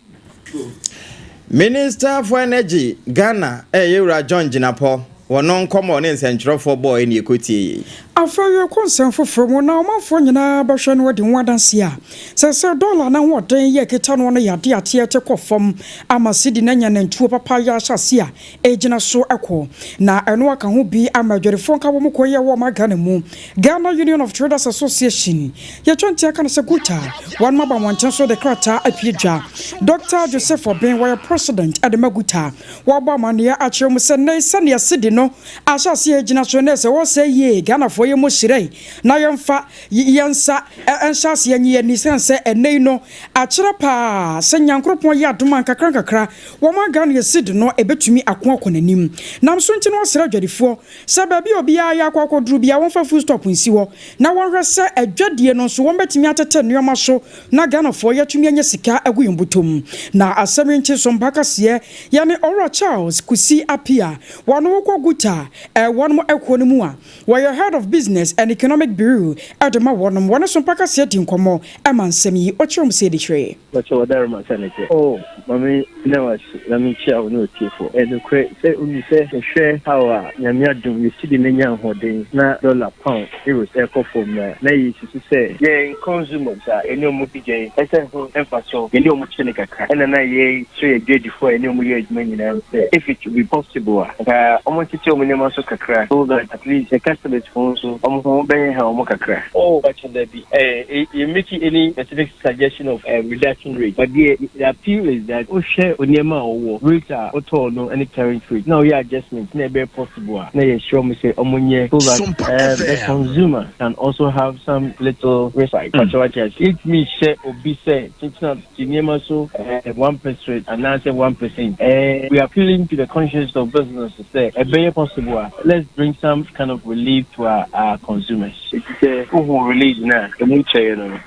Minister for Energy, Ghana, ɛyɛ Wura John Jinapor, wɔno nkɔmmɔ ne nsɛntwerɛfoɔ bɔɔ ɛne ɛkɔtie yei. Afei yɛkɔ nsɛm foforɔ mu, na ɔmanfoɔ nyinaa bɛhwɛ no adi ho adanseɛ a sɛ dɔla no ahoɔden yɛ kita no no yɛ ade ateɛ te kɔ fam ama sidi no anya nantuo papa yɛ ahyɛase a ɛgyina so ɛkɔ, na ɛno aka ho bi ama adwadifoɔ nka wɔn kɔ yɛ wɔ ɔma Ghana mu. Ghana Union of Traders Association, yɛtwa ntia ka no sɛ GUTA, wɔn aba mmɔnten so de krataa apue dwa. Dr Joseph Obeng, wɔyɛ president ɛde ma GUTA, wɔabɔ amanneɛ akyerɛ mu sɛ nnɛ sɛnea sidi no ahyɛase gyina so ne sɛ wɔsɛ yie Ghanafoɔ yɛ mu hyerɛn na yɛmfa yɛn nsa nhyɛ aseɛ nye yɛn sɛn sɛ ɛnɛ yi no akyerɛ paa sɛ Nyankoropɔn yɛ adom a, nkakra nkakra wɔn Ghana yɛ sidi no ɛbɛtumi ako akɔ n'anim. Nam so nti no, wɔsrɛ adwadifoɔ sɛ baabi a obiara yɛ akɔ akɔduru bia, wɔmfa full stop nsi hɔ na wɔnhwɛ sɛ adwadie no nso wɔn bɛtumi atete nneɛma so na Ghanafoɔ yɛtumi anya sika agu yɛn bɔtɔm. Na asɛm yi nti so mpa kaseɛ yɛne Ɔwura Charles Kusi Apia, wɔn wokɔ GUTA wɔn ɛkuo no mu a wɔyɛ head of business and economic bureau ɛde ma wɔnom, wɔne so mpa kaseɛ di nkɔmmɔ ɛma nsɛm yi ɔkyerɛ mu sɛ ɛdi kyerɛ. Bàtchɛ wɔdare ma sɛ ne kyɛ. Oh, maame na wase na mekyia wo ne otiefoɔ. Ɛnokorɛ sɛ wonim sɛ yɛhwɛ how a Nyame adom yɛsidi no nya ahoɔden na dollar, pound, euros ɛkɔ fam na yɛsusu sɛ yɛn consumers a ɛne ɔmo bi gyɛn ɛsɛ ho ɛmfa so yɛne ɔmo kyɛ ne kakra, ɛna na yɛkyerɛ yɛ dwadifoɔ a ɛne ɔmo yɛ adwuma nyinaa sɛ if it will be possible a, nka ɔmo tete ɔmo nneɛma so kakra so that at least the customers fo nso ɔmo ho bɛyɛ ha ɔmo kakra. Oh, bàtchɛ dabi, you make any specific suggestion of reduction rate, but the appeal is that wohwɛ nneɛma a ɔwɔ rate a wotɔɔ no ne current rate na ɔyɛ adjustment na ɛbɛyɛ possible a, na yɛhyɛ ɔmo sɛ ɔmo nyɛ so that the consumer can also have some little respite. Pàtó wákyɛ ase yɛntumi hyɛ obi sɛ kyekyena te nneɛma so 1% anaasɛ 1%. We are appealing to the conscience of business sɛ ɛbɛyɛ possible a, let's bring some kind of relief to our consumers. Eti sɛ wohu release na emu kyɛɛ no.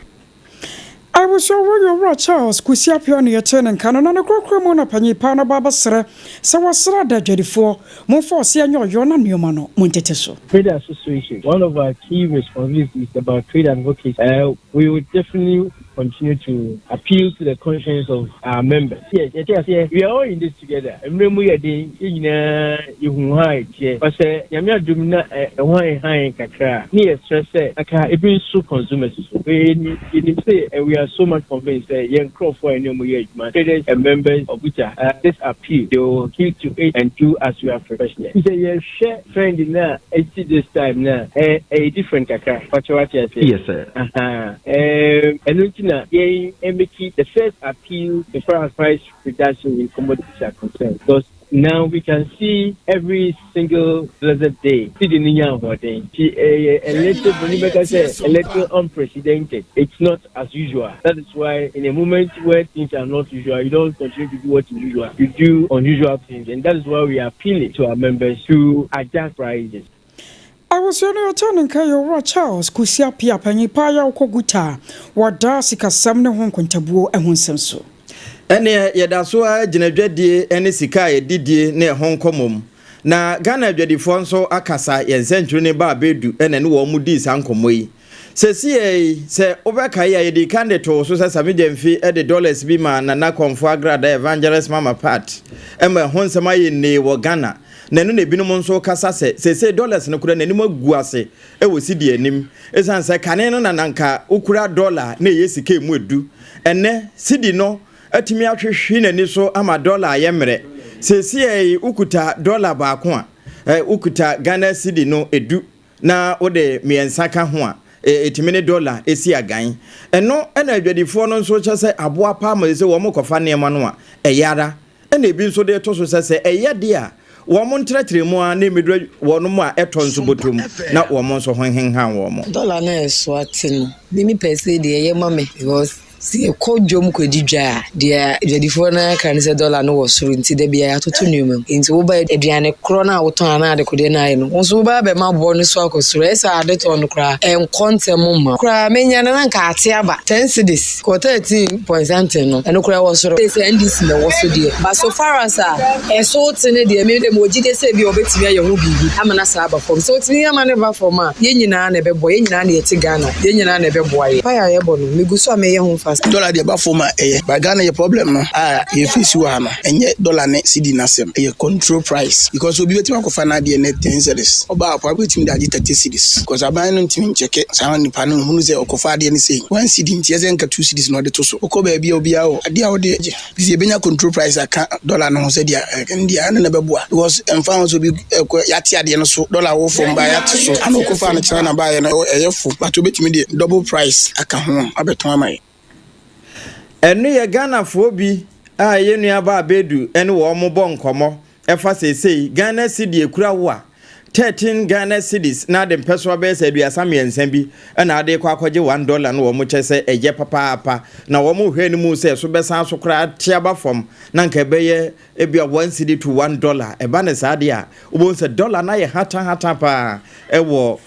Abusua, wɔyɛ Owura Charles Kusi Apia ne yɛkyerɛ ne nka no, na ne korɔkorɔ mu na panyin paa no ba bɛsrɛ sɛ wɔsrɛ da adwadifoɔ momfa ɔse anyɛ ɔyɔ na nneɔma no montete so. Trade Association, one of our key responsibilities is about trade advocacy. We will definitely continue to appeal to the conscience of our members. Yes, we are all in this together. Mmerɛ mu yɛ den, yɛn nyinaa yɛhu ha ɛteɛ. Ɔsɛ Nyame adom na ɛho ayɛ han kakra a, ne yɛsrɛ sɛ aka ebi nso consumers so. Yɛnim sɛ we are so much convinced sɛ yɛn nkurɔfoɔ a ɛne ɔmo yɛ adwuma, traders and members of GUTA, this appeal, they will heed to it and do as we have requested. Sɛ yɛhwɛ trend na ɛsi this time na ɛyɛ different kakra. Ɔkyɛ wate ase. Yes, sir. Ɛno nti na yɛn make the first appeal as far as price reduction in commodities are concerned. Because now we can see every single blessed day. See the ninya ahoɔden. Ti ɛyɛ a little, bɛka sɛ a little unprecedented. It's not as usual. That is why in a moment where things are not usual, you don't continue to do what is usual. You do unusual things, and that is why we are appealing to our members to adjust prices. Abusua no, yɛkyɛ ne nka yɛ Owura Charles Kusi Apia, panyin paa yɛ wokɔ GUTA a wɔda sikasɛm ne ho nkontabuo ho nsɛm so. Ɛneɛ yɛda so a gyina dwadie ne sika a yɛdidie ne ɛho nkɔmmɔ mu, na Ghana adwadifoɔ nso akasa. Yɛn nsɛntwerɛ ba abɛdu ɛna ne wɔn mu dii saa nkɔmmɔ yi sɛsi yi. Sɛ wobɛka yi a, yɛde kan de too so sɛ Sammy Gyamfi de dollars bi ma Nana Kɔmfo Agrada, Evangelist Mama Pat, ɛma ɛho nsɛm ayɛ nnee wɔ Ghana. Na ɛno na ebinom nso kasa sɛ sɛsɛ dollars no kora n'anim agu ase ɛwɔ sidi anim, ɛsiane sɛ kane no na nanka wokura dollar na ɛyɛ sika emu edu. Ɛnɛ sidi no atumi ahwehwe n'ani so ama dollar ayɛ mmerɛ. Sɛsi yi wokuta dollar baako a, wokuta Ghana cedi no 10 na wode mmiɛnsa ka ho a, ɛtumi ne dollar ɛsi agan. Ɛno ɛna adwadifoɔ no nso kyɛ sɛ aboa paa ma sɛ wɔn kɔfa nneɛma no a ɛyɛ ara. Ɛna ebi nso de to so sɛ sɛ ɛyɛ deɛ a, wɔn ntrɛtrɛ mu a na emedura wɔn mu a ɛtɔ nso bɔtɔm na wɔn nso ho henhan wɔn. Dollar no ɛso ate no, bi mi pɛ sɛ deɛ ɛyɛ ma me because Sɛ yɛkɔ dwam kɔdi dwa a, deɛ dwadifoɔ no ara ka ne sɛ dɔla no wɔ soro nti da biara yɛatoto nneɛma mu. Nti woba aduane korɔ no a wotɔn anaa adekodeɛ no ayɛ no, wo nso woba abɛma boɔ no so akɔ soro. Ɛyɛ sɛ adetɔn no koraa ɛnkɔ ntɛm mma wo. Koraa menya no na anka ate aba ten cedis kɔ 13 point something no, ɛno koraa ɛwɔ soro. Sɛ NDC na ɛwɔ so deɛ, but so far as a ɛso te no deɛ, me deɛ mewɔ gyidie sɛ ebia wɔbɛtumi ayɛ ho biribi ama no asan aba fam. Sɛ wɔtumi ama no ba fam a, yɛn nyinaa na ɛbɛboa, yɛn nyinaa na yɛte Ghana, yɛn nyinaa na ɛbɛboa yɛn. Mpaeɛ a yɛbɔ no, megu so a meyɛ ho fast. Dollar deɛ ɛba fam a ɛyɛ but Ghana yɛ problem no a yɛ face wɔ ha no ɛnyɛ dollar ne cedi no asɛm ɛyɛ control price because obi bɛtumi akɔfa n'adeɛ nɛ ten cedis ɔba a ɔpa bɛtumi de agye 30 cedis because aban no ntumi nkyɛke saa nipa no nhunu sɛ ɔkɔfa adeɛ no sei 1 cedi nti ɛsɛ nka 2 cedis na ɔde to so. Wokɔ baabi a obiara wɔ adeɛ a wode gye sɛ yɛbɛnya control price aka dollar no ho sɛdeɛ ɛndeɛ ɛno na ɛbɛboa because ɛmfa ho sɛ obi ɛkɔ yɛate adeɛ no so, dollar wɔ fam ba yɛate so ana ɔkɔfa no kyerɛ na baayɛ no ɛyɛ fo, but wobɛtumi de double price aka ho abɛtɔn ama yɛ. Ɛno yɛ Ghanafoɔ bi a ɛyɛ nuaba Abedu ne wɔn bɔ nkɔmmɔ ɛfa seesei Ghana cedi ekura wo a, 13 Ghana cedis na ade mpɛ so abɛyɛ sɛ 33 bi ɛna ade kɔ akɔgye $1 no. Wɔn kyɛ sɛ ɛyɛ papaapa na wɔn hwɛ anim sɛ so bɛsan so koraa te aba fam na nka ɛbɛyɛ ebi a 1 cedi to $1. Ɛba ne saa deɛ a, wobɛhu sɛ dollar no ayɛ hatahata paa ɛwɔ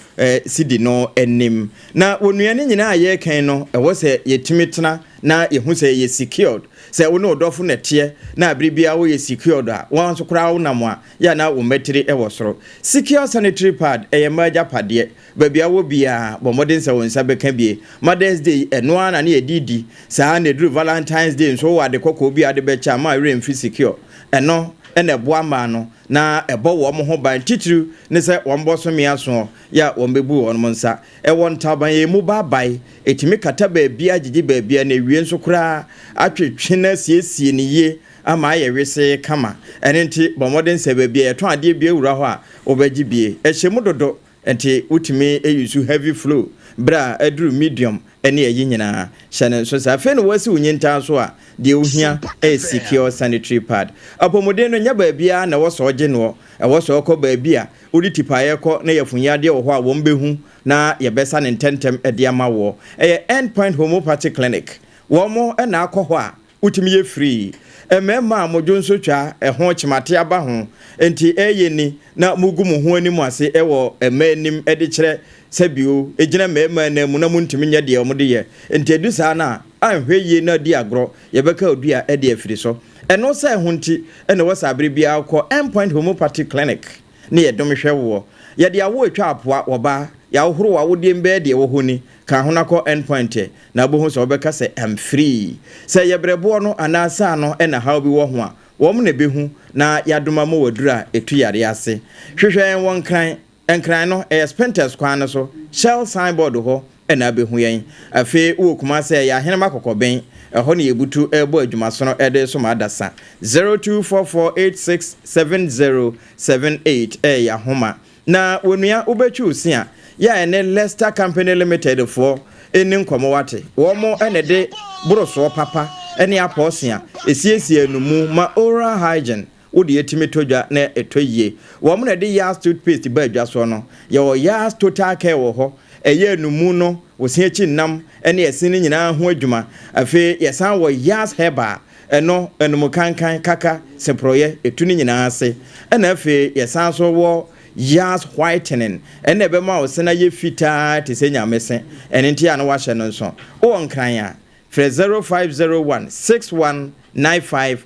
cedi no anim. Na wɔnnua no nyinaa a yɛrekan no, ɛwɔ sɛ yɛtumi tena na yɛhu sɛ yɛ secured, sɛ wo ne ɔdɔfo na ɛteɛ na abere biara woyɛ secured a, wɔn nso koraa wonam a yɛ na wo mmatiri wɔ soro. Secure sanitary pad ɛyɛ mmaa agyapadeɛ. Baabi a wɔ biara, bɔ mmɔden sɛ wo nsa bɛka bie. Mothers Day ɛno ara na ne yɛde di saa na ɛduru Valentines Day nso, wowɔ ade kɔkɔɔ bi a ade bɛkyɛ ama werɛ mfi Secure. Ɛno ɛna ɛboa mmaa no na ɛbɔ wɔn ho ban, titiriw ne sɛ wɔn bɔ so mmea soɔ yɛ a wɔn bɛbu wɔn nsa. Ɛwɔ ntaban yɛn mu baabae, ɛtumi kata baabia, gyegye baabia, na ewie nso koraa atwetwe na asiesie ne yie ama ayɛ wesee kama. Ɛno nti bɔ mmɔden sɛ baabi a yɛtɔn adeɛ bi awura hɔ a, wobɛgye bie. Ɛhyɛ mu dodo nti wotumi use heavy flow berɛ a aduru medium ne ɛyi nyinaa. Hyɛ ne nso sɛ afei na wɔasi wo nyintaa so a, deɛ wohia ɛyɛ Secure sanitary pad. Apɔmuden no nyɛ baabiara na ɛwɔ sɛ ɔgye noɔ. Ɛwɔ sɛ ɔkɔ baabi a wode tipaeɛ kɔ na yɛfunyadeɛ wɔ hɔ a wɔn bɛhu na yɛbɛsa ne ntɛntɛm de ama woɔ. Ɛyɛ End Point Homeopathy Clinic. Wɔn na akɔ hɔ a wotumi yɛ free. Mmarima a modwo nso twa ɛho kyemate aba ho nti ɛyɛ ni na mugu mo ho anim ase ɛwɔ mmaa anim de kyerɛ sɛbio gyina mmarima anan mu na montumi nyɛ deɛ wɔde yɛ nti ɛdu saa no a, anhwɛ yie na adi agorɔ, yɛbɛka odua de afiri so. Ɛno sɛ ɛho nti ɛna ɛwɔ sɛ abere biara kɔ Endpoint Homeopathy Clinic ne yɛdom hwɛ woɔ. Yɛde awo atwa apoa wɔba yɛahohoro w'awodeɛ mbɛɛ deɛ ɛwɔ hɔ ni ka ho na kɔ Endpoint na wobɛhu sɛ wobɛka sɛ I'm free. Sɛ yɛ berɛboɔ no anaa saa no ɛna haw bi wɔ ho a, wɔn na ɛbɛhu na yɛadom ama waduru a ɛtu yareɛ ase. Hwehwɛ yɛn wɔ Nkran. Nkran no, ɛyɛ Spintex kwan no so, Shell signboard hɔ ɛna abɛhu yɛn. Afei wowɔ Kumase a, ɛyɛ Ahenema Kɔkɔbɛn, ɛhɔ ne yɛbutu ɛrebɔ adwumasono ɛde som adasa. 0244867078 ɛyɛ ahoma. Na wɔnua wobɛtwi wo se a, yɛ a ɛne Leicester Company Limited foɔ ɛni nkɔmmɔ wate. Wɔn ɛna de borosoɔ papa ɛne apɔɔse a ɛsiesie anomu ma oral hygiene wode etimi tɔ dwa na ɛtɔ yie. Wɔn na ɛde Yas toothpaste ba adwa soɔ no. Yɛwɔ Yas Total Care wɔ hɔ. Ɛyɛ anomu no, wosi akyi nnam ne ɛse no nyinaa ho adwuma. Afei yɛsan wɔ Yas Herbal. Ɛno, anomu kankan, kaka, seporɔyɛ, ɛtu no nyinaa ase. Ɛna afei yɛsan so wɔ Yas Whitening. Ɛna ɛbɛma wo se no ayɛ fitaa te sɛ nyame se. Ɛno nti a na wahyɛ no nso. Wowɔ Nkran a, frɛ 0501 6195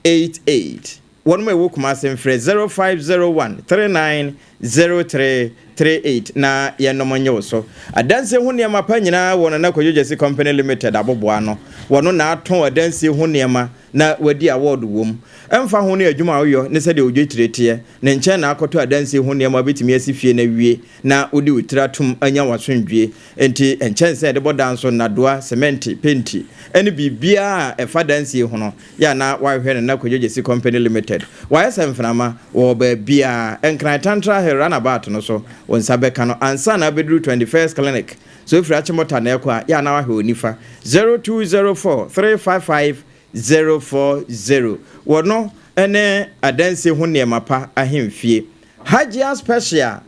88. Wɔn a ɛwɔ Kumase mfrɛ 0501 39 0338 na yɛnom nye wo so. Adansie ho nneɛma pa nyinaa wɔ Nana Kwadwo Gyasi Company Limited aboboa ano. Wɔno na atɔn adansie ho nneɛma na wadi award wom. Ɛmfa ho ne adwuma a woyɔ ne sɛdeɛ wo dwetire teɛ, ne nkyɛn na akɔtɔ adansie ho nneɛma a wobɛtumi asi fie no awie na wode wo tiri atom anya w'asomdwie. Enti nkyɛnsee a yɛde bɔ dan so, nnadoa, semɛnte, penti, ne biribiara a ɛfa dansie ho no, yɛ a na wahwehwɛ Nana Kwadwo Gyasi Company Limited. Wayɛ sɛ mframa, wɔwɔ baabiara. Nkran Tantra Hill runabout no so, wo nsa bɛka no ansa na abɛduru 21st Clinic. Sɛ wofiri Achimota na ɛrekɔ a, yɛ a na wahwɛ wo nifa. 0204 355 040. Wɔno ne adansie ho nneɛma pa ahemfie. Hajia Special.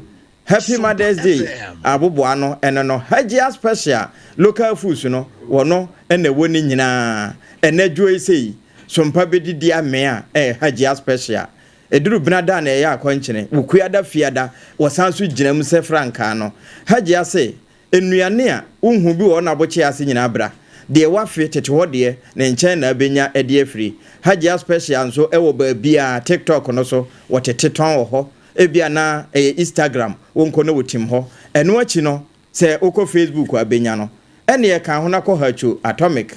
Happy Mother's Day aboboano ɛno no Hajia Special Local Foods no wɔno na ɛwɔ ne nyinaa. Ɛnɛ dwoɔ yi sei, sompa bɛdidi amee a ɛyɛ Hajia Special. Ɛduru benada a na ɛyɛ akɔnkyene, wukuada fiada wɔsan nso gyina mu sɛ frankaa no. Hajia se, Nnuane a wonhu bi wɔ n'abokye ase nyinaa bra. Deɛ wafe tete hɔ deɛ, ne nkyɛn na abɛnya de afiri. Hajia Special nso wɔ baabiara, TikTok no so, wɔtete tɔn wɔ hɔ. Ebia na ɛyɛ Instagram, wonkɔ na wɔtim hɔ. Ɛno akyi no, sɛ wokɔ Facebook a bɛnya no. Ɛnneɛ ka ho na kɔ Hacho Atomic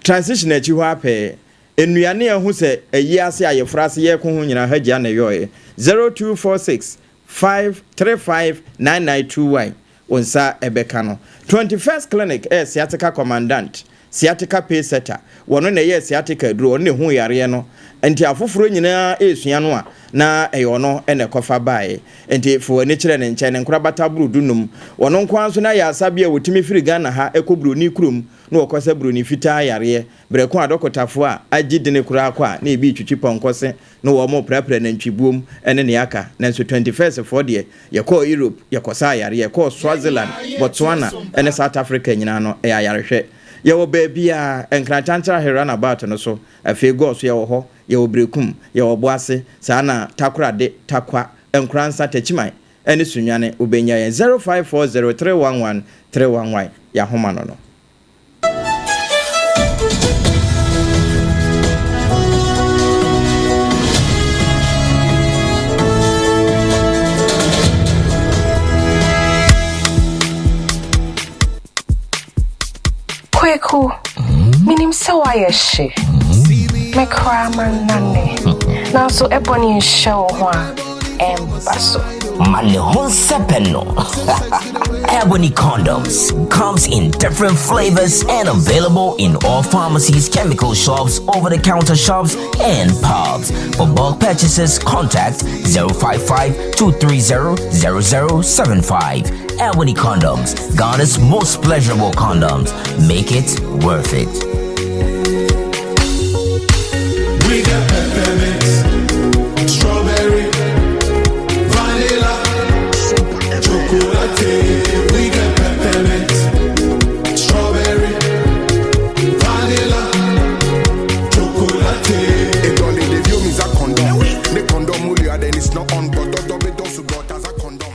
Transition akyi hɔ ara pɛɛ. Nnuane a ahu sɛ ayi ase ayeforo ase yɛreko ho nyinaa Hajia na ɛyɔeɛ. 0246 535 9921 wo nsa bɛka no. 21st Clinic yɛ sciatica commandant, sciatica pace setter. Wɔno na ɛyɛɛ sciatica aduro, ɔno na ɛhuu yareɛ no. Nti afoforɔ nyinaa resua no a, na ɛyɛ ɔno na ɛkɔfa baeɛ. Nti fa w'ani kyerɛ ne nkyɛn, ne nkorabata boro dunum. Ɔno nko ara nso na ayɛ asa bi a wɔtumi firi Ghana ha kɔ buroni kurom na wɔkɔsa buroni fitaa yareɛ. Berɛ ko a adɔkotafoɔ a agye dini koraa kɔ a, na ebi retwitwi pɔnkɔ se na wɔreprapra nantwibuom ne nea aka. Nanso 21st foɔ deɛ, yɛkɔɔ Europe, yɛkɔsaa yareɛ, yɛkɔɔ Swaziland, Botswana ne South Africa nyinaa no, ɛyɛ ayarehwɛ. Yɛwɔ baabiara, Nkran-Kyankyerah Runabout no so, afei Gɔɔ so yɛwɔ hɔ, yɛwɔ Berekum, yɛwɔ Boase, saa na Takorade, Tarkwa, Nkoransa, Takyiman ne Sunyani, wobɛnya yɛn 0540 311 311, yɛahoma no no. Kweku, menim sɛ woayɛ hye. Me koraa mannane. Nanso ɛbɔ ne nhyɛ wo ho a, ɛmba so. Ma ne ho nsɛpɛ no. Ebony condoms comes in different flavors and available in all pharmacies, chemical shops, over-the-counter shops, and pubs. For bulk purchases, contact 055 230 0075. Ebony condoms, Ghana's most pleasurable condoms. Make it worth it. We got peppermint, strawberry, vanilla, chocolate. We got peppermint, strawberry, vanilla, chocolate. Edoli the view means a condom. The condom then it's not on, but got as a condom.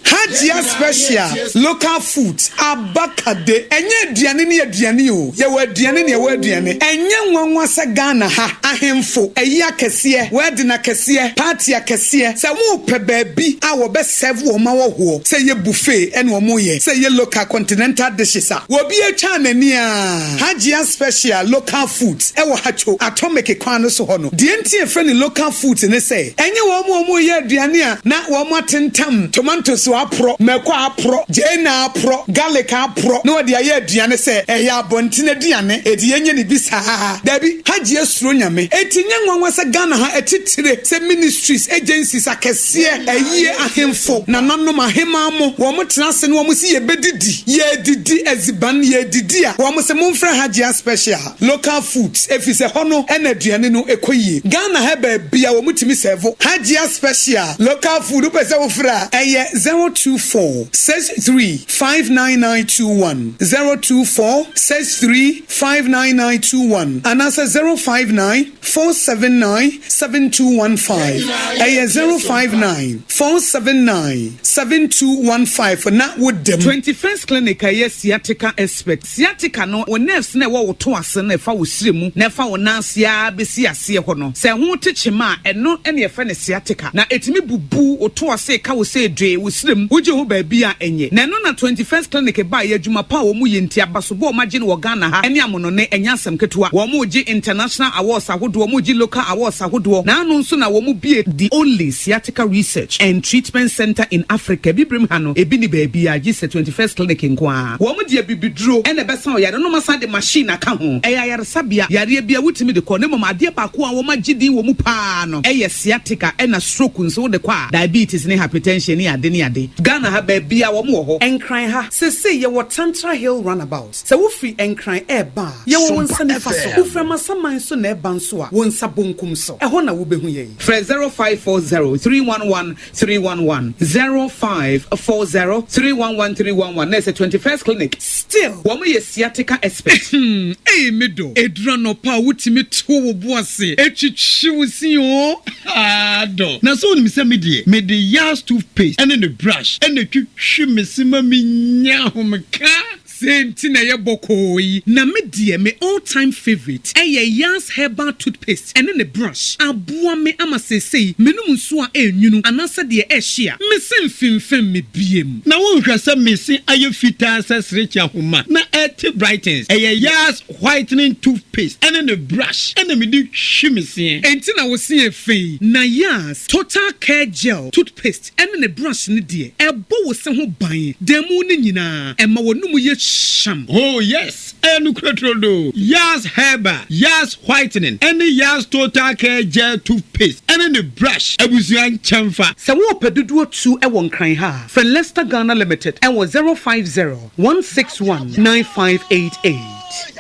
Hajia special local food aba kade ɛnyɛ aduane ne aduane o yɛwɔ aduane ne yɛwɔ aduane ɛnyɛ nwanwa sɛ Ghana ha ahemfo ayi akɛseɛ wedding akɛseɛ party akɛseɛ sɛ mo pɛ baabi a wɔbɛ serve wɔn ahɔhoɔ sɛ ɛyɛ buffet ɛna wɔn yɛ sɛ ɛyɛ local continental dishes a wɔbi atwa n'ani a Hajia special local foods ɛwɔ Hatcho atomic kwan no so hɔ no deɛ nti yɛfrɛ no local foods ne sɛ ɛnyɛ wɔn a wɔyɛ aduane a na wɔatentam tomatoes aporɔ, mako aporɔ, gyeene aporɔ, garlic aporɔ na wɔde ayɛ aduane sɛ ɛyɛ abɔnten aduane enti yɛnyɛ no bi saa. Dabi, Hajia suro Nyame. Enti nyɛ nwanwa sɛ Ghana ha atitire sɛ ministries, agencies akɛseɛ, ayie, ahemfo, nananom, ahemaa mo, wɔn tena ase na wɔn se yɛbɛdidi, yɛredidi adziban, yɛredidi a, wɔn se momfrɛ Hajia special. Local foods efisɛ hɔ no na aduane no kɔ yie. Ghana ha baabia wɔn tumi sɛvo Hajia special local food wopɛ sɛ wo frɛ a ɛyɛ 024 63 59921, 024 63 59921 anaasɛ 059 479 7215 ɛyɛ 059 479 7215 na wo da mu. 21st Clinic a ɛyɛ sciatica expert. Sciatica no, wo nerves no a ɛwɔ wo to ase no a ɛfa wo srɛ mu na ɛfa wo nan ase ara bɛsi aseɛ hɔ no, sɛ ɛho te kyema a, ɛno na yɛfrɛ no sciatica. Na ɛtumi bubu wo to ase ka wo sɛ dwee wo srɛ mu, wogye ho baabi a ɛnyɛ. Na ɛno na 21st Clinic baeɛ, adwuma pa a wɔyɛ nti, abasobɔ a wɔagye no wɔ Ghana ha ne amonone, ɛnyɛ asɛm ketewa. Wɔregye international awards ahodoɔ, wɔregye local awards ahodoɔ, na ano nso na wɔbue the only Sciatica Research and Treatment Centre in Africa, Abibirem ha no, ebi nni baabiara gye sɛ 21st Clinic nko ara. Wɔn de abibiduro na ɛbɛsa ɔyare no na wɔasan de machine aka ho. Ɛyɛ ayaresabea, yareɛ biara wotumi de kɔ na mmom adeɛ baako a wɔagye din wɔ mu pa ara no yɛ sciatica ɛna stroke nso wode kɔ a, diabetes ne hypertension ne ade ne ade. Ghana ha baabi. baabiara wɔn wɔ hɔ. Nkran ha, seesei yɛwɔ Tantra Hill Runabout. Sɛ wofiri Nkran reba a, yɛwɔ wo nsa nifa so. Wofiri Amasaman nso na ɛreba nso a, wo nsa bonkum so. Ɛhɔ na wobɛhu yɛn. Frɛ 0540 311 311, 0540 311 311, na ɛsɛ 21st Clinic. Still, wɔn yɛ sciatica expert. Hmm, ei me dɔ, ɛduru anɔpa a wotumi to wo bo ase twitwi wo se oo, haa dɔ. Na sɛ wonim sɛ me deɛ, mede Yas toothpaste ne ne brush na ɛtwitwi me se ma menya ahomeka. Sei nti na ɛyɛ bɔkɔɔ yi. Na me deɛ me all time favourite ɛyɛ Yas herbal toothpaste ɛne ne brush. Aboa me ama seesei menom nsuo a ɛnwunu anaasɛ deɛ ɛhye a, me se mfimfim me biem. Na wonhwɛ sɛ me se ayɛ fitaa sɛ serekye ahoma na ɛte brightens. Ɛyɛ Yas whitening toothpaste ɛne ne brush ɛna mede twi me seɛ. Enti na wo se yɛ fɛ yi. Na Yas total care gel toothpaste ɛne ne brush no deɛ, ɛbɔ wo se ho ban da mu no nyinaa, ɛma w'anum yɛ hyam. Oh yes, ɛyɛ nokorɛ turodoo. Yas Herbal, Yas Whitening ɛne Yas Total Care Gel Toothpaste ɛne ne brush abusua nkyɛnfa. Sɛ worepɛ dodoɔ tu wɔ Nkran ha a, frɛ Lester Ghana Limited wɔ 050 161 9588.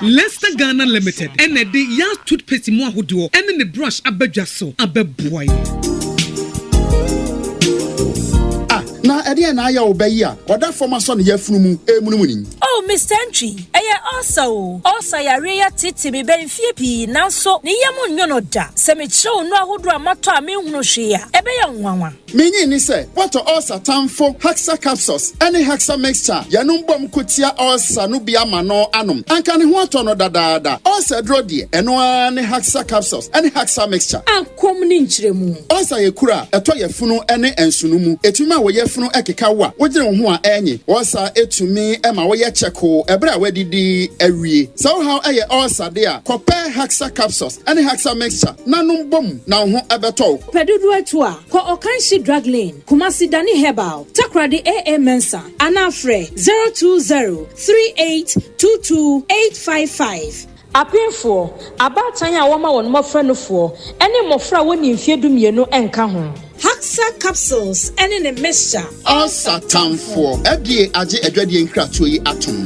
Lester Ghana Limited na ɛde Yas Toothpaste mu ahodoɔ ne ne brush aba dwa so abɛboa yɛn. Ah, na ɛdeɛn na ayɛ wo ba yi a ɔda fam asɔ ne yafunu mu remunumunu yi? Oh, Mister Antwi, ɛyɛ ulcer o. Ulcer yareɛ yi ateetee me bɛ mfeɛ pii, nanso ne yam nnwo no da. Sɛ mekyerɛ wo nnuro ahodoɔ a matɔ a menhunu hwee a, ɛbɛyɛ wo nwanwa. Minnye nni sɛ woatɔ ulcer tamfo Haxa Capsules ne Haxa Mixture a yɛnom bom ko tia ulcer no bi ama no anom. Anka ne ho atɔ no dadaada. Ulcer aduro deɛ, ɛno ara ne Haxa Capsules ne Haxa Mixture. Akɔm ne nkyerɛmu. Ulcer yɛ kuru a ɛtɔ yafunu ne nsono mu. Etumi ma wo yafunu keka wo a wogyene wo ho a ɛnye. Ulcer tumi ma woyɛ kyɛkoo ɛberɛ a woadidi awie. Sɛ wo haw yɛ ulcer de a, kɔpɛ Haxa Capsules ne Haxa Mixture na nom bom na wo ho bɛtɔ wo. Pɛ dodoɔ atu a, kɔ Ɔkanhyi Drug Lane, Kumasi Dani Herbal, Takoradi AA Mensah anaa frɛ 020 3822 855. Apemfoɔ, abaatan a wɔma wɔn mmɔfra nufoɔ, ne mmɔfra a wɔnnii mfeɛ dumienu nka ho. Haxa capsules ne ne mixture. Ulcer tamfoɔ. FDA agye adwadie nkratoɔ yi atom.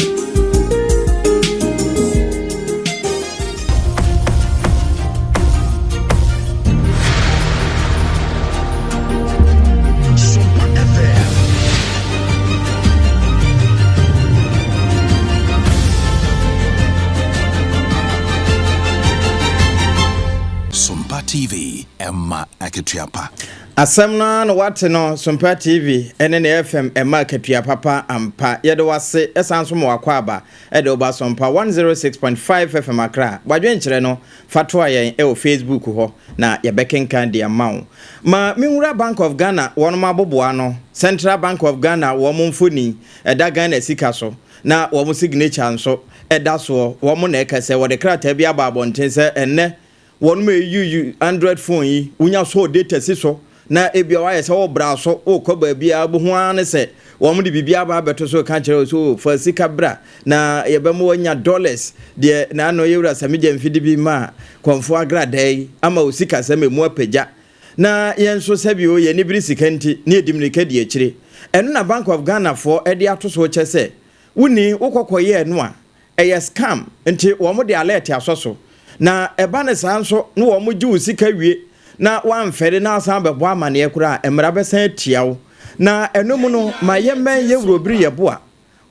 Sompa TV, ɛma akatua pa. Asɛm no ara na woate no, Sompa TV ne ne FM ɛma akatua papa ampa. Yɛde wo ase san nso ma w'akwaaba de wo ba Sompa 106.5 FM Accra. W'adwenkyerɛ no, fa toa yɛn wɔ Facebook hɔ na yɛbɛkenkan de ama wo. Ma menwura Bank of Ghana wɔnom aboboano, Central Bank of Ghana wɔn mfoni ɛda Ghana sika so na wɔn signature nso ɛda soɔ. Wɔn na ɛka sɛ wɔde krataa bi aba abɔnten sɛ ɛnnɛ Wɔnom eyi android phone yi wonya sɔɔ data si so na ebia wayɛ sɛ wobra so wokɔ baabi a wobɛhu ara ne sɛ wɔn de biribi aba abɛto so ka kyerɛ wo sɛ oh, fa sika bra na yɛbɛma wanya dollars deɛ na ano yɛwura Samigya mfidi bi ma kɔmfo agradaa yi ama wo sika sɛm emu apagya na yɛn nso sɛbi o yɛn bere sika nti ne yɛdi mmirika di akyire ɛno na Bank of Ghana foɔ de ato so kyɛ sɛ wonni wokɔkɔyɛɛ no a Ɛyɛ scam nti wɔn de alert asɔ so. Na ɛba no saa nso na wɔn gye wo sika wie na woamfɛre na asan abɛbɔ amaneɛ koraa a, mmara bɛsan atia wo. Na ɛno mu no ma yɛmmɛn yɛwura obiri yɛboa.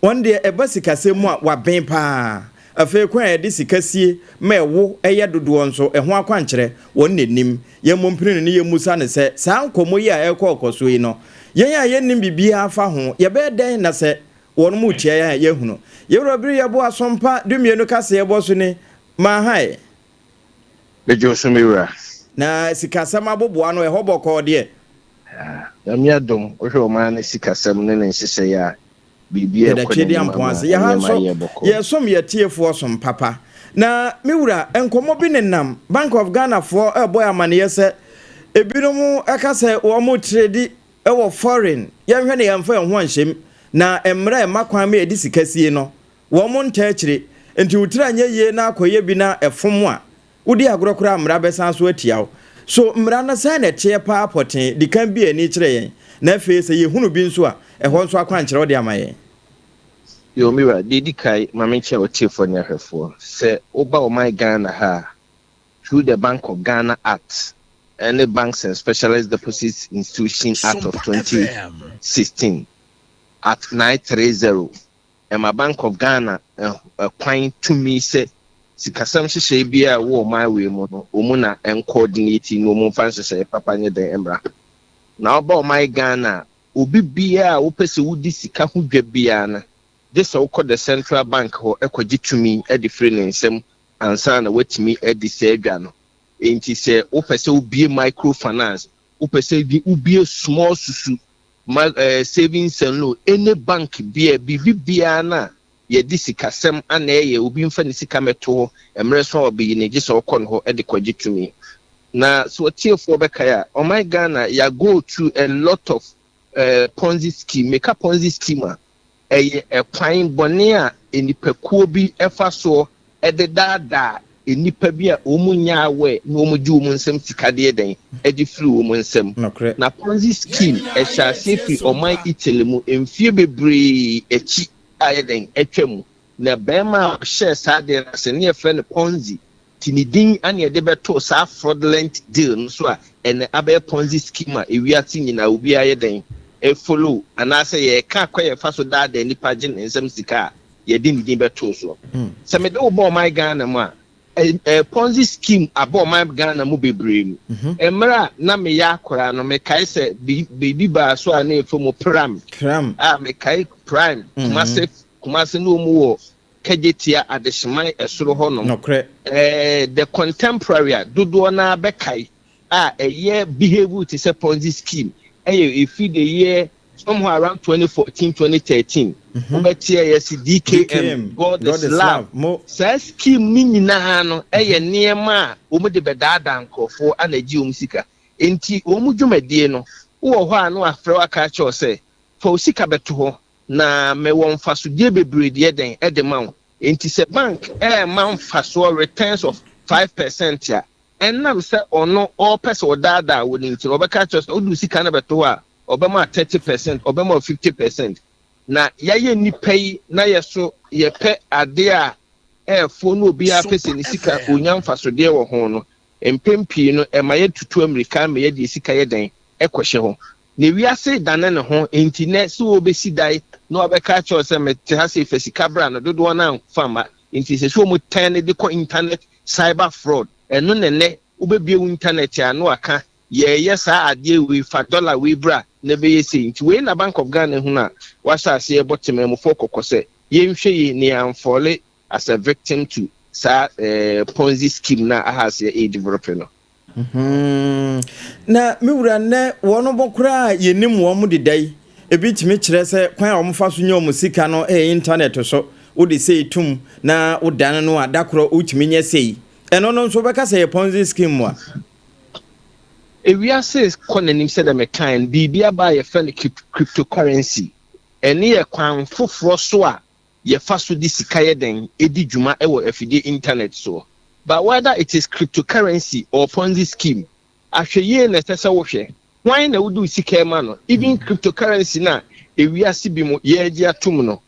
Wɔn deɛ ɛba sikasɛm mu a waben paa. Afei kwan a yɛde sika sie ma ɛwo yɛ dodoɔ nso ɛho akwankyerɛ wɔn na ɛnim. Yɛmmɔ mpini no ne yɛmmusa no sɛ saa nkɔmmɔ yi a ɛrekɔ rekɔsoɔ yi no yɛn a yɛnnim biribiara fa ho yɛbɛyɛ dɛn na sɛ Wɔn mu tia yɛn a yɛahunu. Yɛn wura bere yɛbo asompa dumienu kaseɛbɔ so ni, Mahae. Megye wo so me wura. Na sikasɛm aboboa no, ɛhɔ bɔkɔɔ deɛ. Nyame adom, wohwɛ ɔman no sikasɛm ne ne nhyehyɛeɛ a, biribiara Yɛda rekɔ Twedeɛ n'anim Ampɔn ama ase. Yɛha nneɛma nso, ayɛ bɔkɔɔ. yɛresom yɛn atiefoɔ som papa. Na me wura, nkɔmmɔ bi nenam Bank of Ghana foɔ rebɔ yɛn amaneɛ sɛ ebinom ka sɛ wɔretredi wɔ foreign yɛnhwɛ na yɛnfa yɛn ho anhyɛm na mmra ɛma kwan ma yɛde sika sie no wɔn ntaa akyire nti wo tiri anyɛ yie na akɔyɛ bi na ɛfom a wodi agorɔ koraa mmra bɛsan so atia wo. So mmara no sɛn na ɛteɛ paa pɔtee? Di kan bue ani kyerɛ yɛn, na afei sɛ yɛhunu bi nso a, ɛhɔ nso akwankyerɛ wode ama yɛn. Yoo me wura, deɛ ɛdi kan ma menkyɛ ɔtiefoɔ ne ahwɛfoɔ, sɛ woba ɔman Ghana ha a, through the Bank of Ghana Act ɛne Banks and Specialist Deposits Institution Act of 2016, Act 930, ɛma Bank of Ghana kwan tumi sɛ sikasɛm nhyehyɛe biara a ɛwɔ ɔman wei mu no, wɔn na ɛncoordinate na wɔn mfa nhyehyɛe papa nyɛ dɛn mmra. Na woba ɔman Ghana a, obi biara a wopɛ sɛ wodi sika ho dwa biara no, gye sɛ wokɔ the Central Bank hɔ kɔgye tumi de firi ne nsam ansa na woatumi adi saa dwa no. Enti sɛ wopɛ sɛ wobue microfinance, wopɛ sɛ wobue small susu ma eh, savings and loan, any bank bia, biribi biara no a yɛde sikasɛm ana ɛyɛ, obi mfa ne sika mɛto hɔ, mmerɛ so a ɔbɛyi no, gye sɛ ɔkɔ ne hɔ de kɔgye tumi. Na sɛ ɔtiefoɔ bɛkae a, ɔman Ghana, yɛ go through a lot of eh, Ponzi scheme. Meka Ponzi scheme a, Ɛyɛ ɛkwan bɔne a nnipakuo bi fa soɔ de daadaa nnipa bi a wɔn nyɛ aware na wɔn gye wɔn nsam sika de yɛ dɛn? De firi wɔn nsam. Nokorɛ. Na Ponzi scheme ɛhyɛ aseɛ firi ɔman Italy mu mfeɛ bebree akyi a ayɛ dɛn? Atwa mu. Na barima a ɔhyɛɛ saa adeɛ no ase no yɛfrɛ no Ponzi. Nti ne din na yɛde bɛtoo saa fraudulent deal no so a ɛnɛ abɛyɛ Ponzi scheme a ewiase nyinaa obiara yɛ dɛn follow anaasɛ yɛreka kwan a yɛfa so daadaa nipa gye ne nsam sika a yɛde ne din bɛtoo soɔ. Sɛ mede wo ba ɔman Ghana mu a, Ponzi scheme aba ɔman Ghana mu bebree mu. Mmerɛ a na meyɛ akwadaa no mekae sɛ biribi baa so a na yɛfrɛ mu Pram a mekae Prime Kumase Kumase ne wɔn wɔ Kagyetia Adehyeman ɛsoro hɔ nom. Nokorɛ. Ɛɛ the contemporary a dodoɔ no ara bɛkae a ɛyɛ behave te sɛ Ponzi scheme ɛyɛ ɛfiri the year somewhere around 2014, 2013. Wobɛte ɛyɛ se DKM, God is love. Saa scheme no nyinaa no ɛyɛ nneɛma a wɔn de bɛdaadaa nkorɔfoɔ ana agye wɔn sika. Enti wɔn dwumadie no, wowɔ hɔ a na wafrɛ wo aka akyerɛ wo sɛ fa wo sika bɛto hɔ Na mewɔ mfasodeɛ bebree deɛ dɛn de ma wo. Enti sɛ bank rema mfasoɔ returns of 5% a, ɛnam sɛ ɔno ɔrepɛ sɛ ɔdaadaa wo no nti no, ɔbɛka akyerɛ wo sɛ wode wo sika no bɛto hɔ a, ɔbɛma wo 30%, ɔbɛma wo 50%. Na yɛayɛ nnipa yi na yɛso yɛpɛ adeɛ a ɛɛfoɔ na obiara pɛ sɛ ne sika ɔnya mfasodeɛ wɔ ho no, mpɛn pii no ɛma yɛtutu ammirika ma yɛde yɛn sika yɛ dɛn kɔhyɛ hɔ. Na wiase redane ne ho, enti nnɛ sɛ wɔrebɛsi dan na wɔabɛka akyerɛ wo sɛ mete ha sei fa sika bra no, dodoɔ no ara mfa mma. Enti ɛsɛ sɛ wɔtɛn no de kɔ internet cyber fraud. Ɛno na nnɛ wobɛbue wo internet a na wɔaka yɛreyɛ saa adeɛ wei, fa dollar wei bra na ɛbɛyɛ sei. Nti wei na Bank of Ghana hunu a wɔahyɛ aseɛ rebɔ temanmufoɔ kɔkɔ sɛ yɛnhwɛ yie na yɛamfɔle as a victim to saa Ponzi scheme no a aha aseɛ redevelope no. Hmm. Na me wura nnɛ wɔn bɔ koraa a yɛnim wɔn deda yi, ebi tumi kyerɛ sɛ kwan a wɔfa so nya wɔn sika no yɛ intanɛt so. Wode sei tom na wodane no a, da korɔ wotumi nya sei. Ɛno no nso wobɛka sɛ yɛ Ponzi scheme mu a? Ewiase kɔ n'anim sɛdeɛ mekaeɛ no, biribi aba a yɛfrɛ no cryptocurrency. Ɛno yɛ kwan foforɔ so a yɛfa so de sika yɛ dɛn di dwuma wɔ afidie internet soɔ. But whether it is cryptocurrency or ponzi scheme, ahwɛyie na ɛsɛ sɛ wohwɛ. Hwan na wode wo sika rema no? Even cryptocurrency no a ewiase bi mu yɛregye atom no,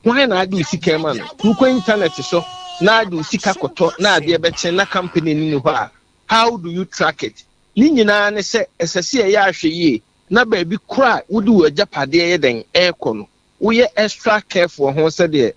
hwan na ade wo sika rema no? Wokɔ internet so na ade wo sika kɔtɔ na adeɛ bɛkye na company no nni hɔ a, how do you track it? Ne nyinaa ne sɛ ɛsɛ sɛ yɛyɛ ahwɛyie na baabi korɔ a wode wo agyapadeɛ yɛ dɛn rekɔ no, woyɛ extra careful ho sɛdeɛ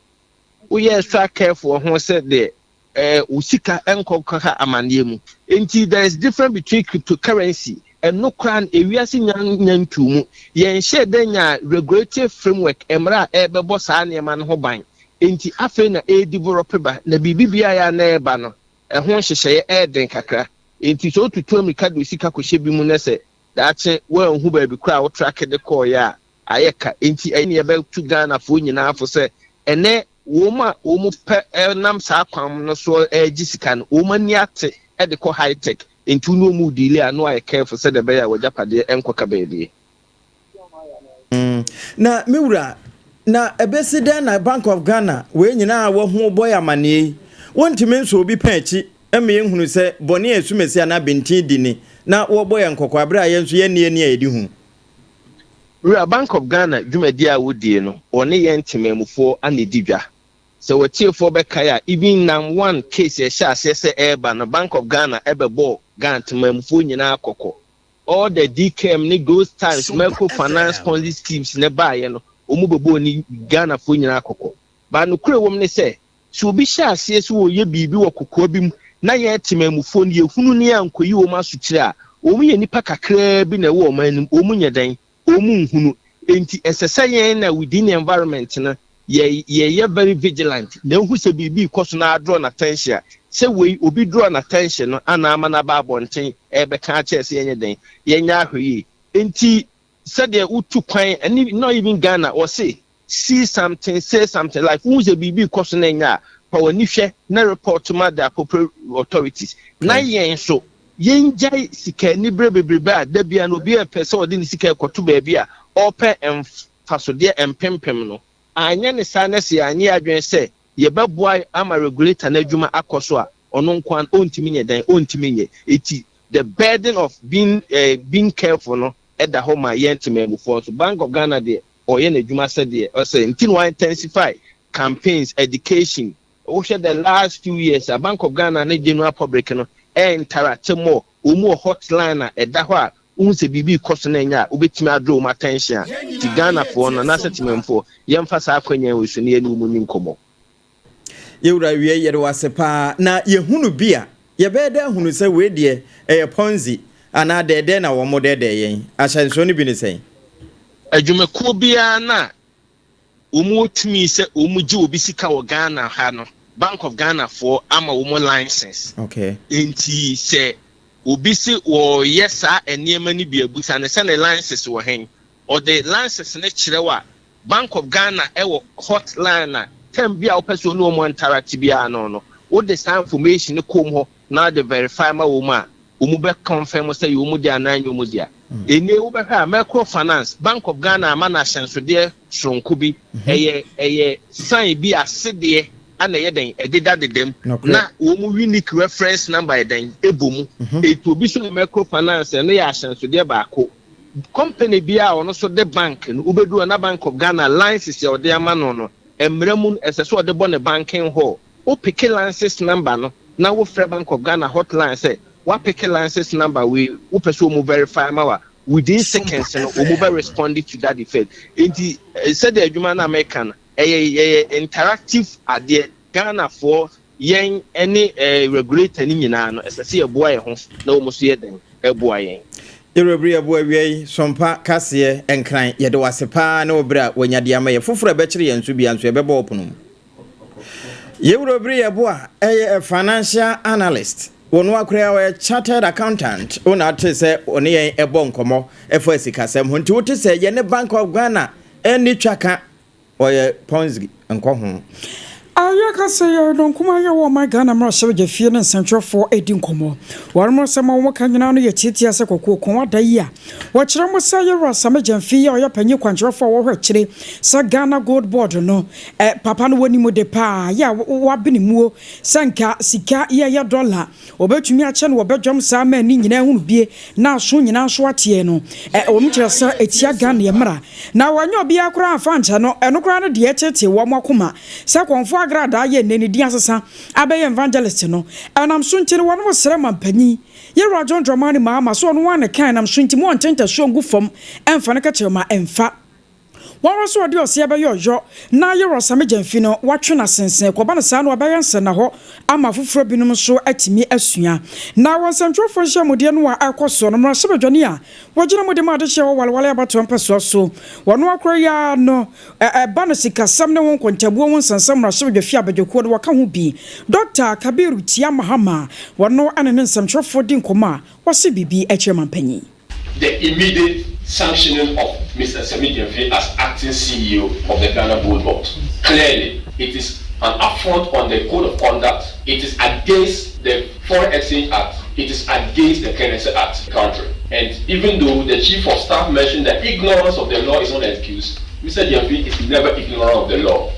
woyɛ extra careful ho sɛ deɛ ɛɛ wo sika nkɔ kaka amaneɛ mu. Nti there is difference between cryptocurrency ɛno koraa no ewiase nya nya ntuu mu. Yɛnhyɛɛ da nyaa regulatory framework mmara a ɛrebɛbɔ saa nneɛma no ho ban. Nti afei na ɛredevelop ba na biribi biara a na ɛreba no ɛho nhyehyɛeɛ ɛreden kakra. Nti sɛ wotutu amirika de wo sika kɔhyɛ bi mu na sɛ daakye woanhu baabi koraa a wo track de kɔeɛ a ayɛ ka enti ɛyɛ nea ɛbɛtu Ghanafoɔ nyinaa fo sɛ ɛnɛ wɔn a wɔn pɛ nam saa kwan no so regye sika no wɔn ani ate de kɔ high tech enti wo ne wɔn redeale a na wɔayɛ careful sɛdeɛ ɛbɛyɛ a w'agyapadeɛ nkɔka baabi. Na me wura, na ɛbɛsi dɛn na Bank of Ghana wei nyinaa a wahu bɔ yɛ amaneɛ yi, wontumi nsɔ obi pɛn akyi ma yɛnhunu sɛ bɔne a asumasi anaa benten di ni? na wɔbɔ yɛn kɔkɔ aberɛ a yɛn nso yɛnni ani a yɛdi hu? Wura, Bank of Ghana dwumadie a wɔdie no, wɔne yɛn temanmufoɔ na ɛdi dwa. Sɛ w'atiefoɔ bɛkae a, even nam one case a ɛhyɛɛ aseɛ sɛ ɛreba no, Bank of Ghana bɛbɔɔ Ghana temanmufoɔ nyinaa kɔkɔ. All the DKM ne those times micro finance ponzi schemes no baeɛ no, wɔn bɛbɔɔ ne Ghanafoɔ nyinaa kɔkɔ. But nokorɛ ɛwɔ mu ne sɛ, sɛ obi hyɛ aseɛ sɛ ɔreyɛ biribi wɔ kokoa bi mu na yɛn temanmufoɔ no yɛhunu ne yɛankɔyi wɔn asokyire a, wɔn yɛ nnipa kakraa bi na ɛwɔ ɔman no mu, wɔn nyɛ dɛn? Wɔn nhunu. Enti ɛsɛ sɛ yɛn na within the environment no yɛ yɛyɛ very vigilant na ehu sɛ biribi rekɔ so na adraw n'attention a, sɛ wei obi draw n'attention no ana ama no aba abɔnten ɛrebɛka akyerɛ sɛ yɛnyɛ dɛn? Yɛnyɛ ahwɛyie. Enti sɛdeɛ wotu kwan ɛne not even Ghana wɔse see something say something like wohu sɛ biribi rekɔ so na ɛnyɛ a, fa w'ani hwɛ na report ma the appropriate authorities. Na yɛn nso yɛngyae sika anibere bebrebe a da biara no obi repɛ sɛ ɔde ne sika rekɔto baabi a ɔrepɛ mfasodeɛ mpempem no. Anyɛ ne saa na sɛ yɛanyɛ yɛn adwene sɛ yɛbɛboa ama regulator no adwuma akɔ so a, ɔno nko ara no ɔntumi nyɛ dɛn? Ɔntumi nyɛ. Enti the burden of being eh, being careful no ɛda hɔ ma yɛn temanmufoɔ nso. Bank of Ghana deɛ ɔyɛ n'adwuma sɛdeɛ ɔsɛ nti na wa intensify campaigns, education. Wohwɛ the last few years a, Bank of Ghana ne general public no interact more. Wɔn wɔ hotline a ɛda hɔ a wohu sɛ biribi rekɔ so na ɛnyɛ a, wobɛtumi adraw wɔn attention a. Nti Ghanafoɔ no anaasɛ temanmufoɔ, yɛmfa saa akwanya wei so na yɛne wɔn nni nkɔmmɔ. Yɛwura awiei yɛde wo ase paa. Na yɛhunu bi a, yɛbɛyɛ dɛ ahunu sɛ wei deɛ ɛyɛ Ponzi anaa dɛɛdɛɛ na wɔn dɛɛdɛɛ yɛn. Ahyɛnsoɔ no bi ne sɛn? Adwumakuo biara no a wɔn wɔ tumi sɛ wɔn gye obi sika wɔ Ghana ha no, Bank of Ghana foɔ ama wɔn license. Okay. Nti sɛ obi se wɔreyɛ saa nneɛma no bi a, busa no sɛ ne license wɔ hen. Ɔde license no kyerɛ wo a, Bank of Ghana wɔ hot line a term bi a wopɛ sɛ wo ne wɔn interact biara no no, wode saa information no kɔ wɔn hɔ na wode verify ma wɔn a, wɔn bɛ confirm sɛ ɛyɛ wɔn dea anaa ɛnyɛ wɔn dea. Ɛnnɛ yi wobɛhwɛ a Micro Finance, Bank of Ghana ama no ahyɛnsodeɛ soronko bi, ɛyɛ ɛyɛ sign bi asedeɛ ana ɛyɛ dɛn ɛdeda deda mu na wɔn unique reference number yɛ dɛn ɛbɔ mu. Ɛti obi so yɛ Micro Finance ɛno yɛ ahyɛnsodeɛ baako. Company biara a ɔno nso de bank no, wobɛdu hɔ na Bank of Ghana license a ɔde ama no no, mmara mu no, ɛsɛ sɛ ɔde bɔ ne banking hall. Wo peke license number no na wofrɛ Bank of Ghana hotline sɛ woapeke license number wei, wopɛ sɛ wɔn verify ma wo a, within seconds no wɔn bɛ respond to that effect. Enti sɛdeɛ adwuma no a meka no, ɛyɛ ɛyɛ interactive adeɛ. Ghanafoɔ Yɛn ne regulator no nyinaa no, ɛsɛ sɛ yɛboa yɛn ho na wɔn nso yɛ dɛn boa yɛn. Yɛwura bere yɛboa awia yi, Sompa, Kaseɛ, Nkran, yɛde wo ase paa ne wo bere a wanya de ama yɛ. Foforɔ a ɛbɛkyere yɛn nso biara nso yɛbɛbɔ wo pono mu. Yɛwura bere yɛboa ɛyɛ a financial analyst. Wɔn akora ɔyɛ chartered accountant. Wo na ate sɛ ɔne yɛn ɛbɔ nkɔmmɔ ɛfa sikasɛm ho. Nti wote sɛ yɛne Bank of Ghana ɛnni twaka. Ɔyɛ Ponzi nkɔ ho. Ayɛ ka sɛ yɛ dɔnkumaa yɛ wɔ ɔman Ghana mmarahyɛbadwa fie ne nsɛntwerɛfoɔ redi nkɔmmɔ. Wɔn nsɛm a wɔka nyinaa no yɛ tiatia sɛ kwakuo kɔn ada yi a wɔkyerɛ mo sɛ Yɛwura Same Gyamfi yi a ɔyɛ panyin kwankyerɛfoɔ a wɔhwɛ akyire sɛ Ghana Gold Board no papa no wɔnim de paa yɛ a wabene muo sɛ nka sika yɛ yɛ dɔla Wɔbɛtumi akyɛ no wɔ badwam saa ma ani nyinaa ahunu bie na aso nyinaa nso ateɛ no. Ɛ, wɔn kyerɛ sɛ ɛtia Ghanaian mmara. Na wɔanyɛ obiara koraa amfa ankyɛ no, ɛno koraa ne deɛ ɛtetee wɔn akoma sɛ Kɔmfoɔ Agradaa yɛ nnɛ ne din asesa abɛyɛ Evangelist no. Ɛnam so nti no wɔnom srɛ mampanyin, Yɛwura John Dramani Mahama sɛ ɔno ara na ɛka ɛnam so nti mo ɔnte ntasuo ngu fam ɛmfa no kɛkyerɛma ɛmfa. Woara so ɔde ɔseɛ bɛyɛ ɔyɔ na ayɛ Rɔsame Gyamfi no, woatwe no asensene. Kɔba no saa no, ɔbɛyɛ nsɛnnahɔ ama afoforɔ binom nso atumi asua. Na wɔ nsɛntwerɛfoɔ nhyiamudeɛ no a ɛrekɔ soɔ no, mmarahyɛbadwani a wɔgyina mu de ma adehyeɛ wɔ Walewale abatoɔ mpɛsoa so wɔ no akora yi ara no, ɛba no sikasɛm ne ho nkontabuo ho nsɛnsɛm mmarahyɛbadwafie abadwakuo no wɔka ho bi, Dɔkta Kabiru Tia Mahama, wɔno ne ne nsɛmtwerɛfoɔ di nkɔmmɔ a wɔse biribi kyerɛ mampanyin. The immediate sanctioning of Mr. Sami Gyamfi as acting CEO of the Ghana Gold Board. Clearly, it is an affront on the code of conduct. It is against the Foreign Exchange Act. It is against the Currency Act country. And even though the chief of staff mentioned that ignorance of the law is not an excuse, Mr. Gyamfi is never ignorant of the law.